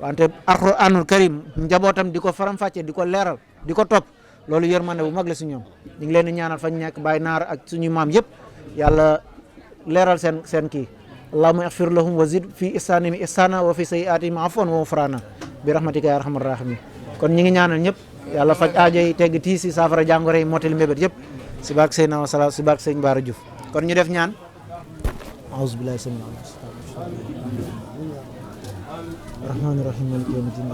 wante alxuraanul karim njabootam di ko faram-fàccee di ko leeral di ko topp loolu yërmande bu mag la si ñoom ñu ngi leen di ñaanal fañ nekk bàyyi naar ak suñu maam yëpp yàlla leeral seen kii allahumma ighfir lahum wa zid fi ihsanihim ihsana wa fi sayyiatihim afwan wa ghufrana bi rahmatika ya arhamar rahimin kon ñi ngi ñaanal ñëpp yàlla faj aajo yi tegg tiis yi saafara jàngoro yi mottali mébét yëpp si barke Seydina wa salaam si barke Sëñ Bara Diouf kon ñu def ñaan a'uuzu billahi rahmaani rahiim maliki yawmi diin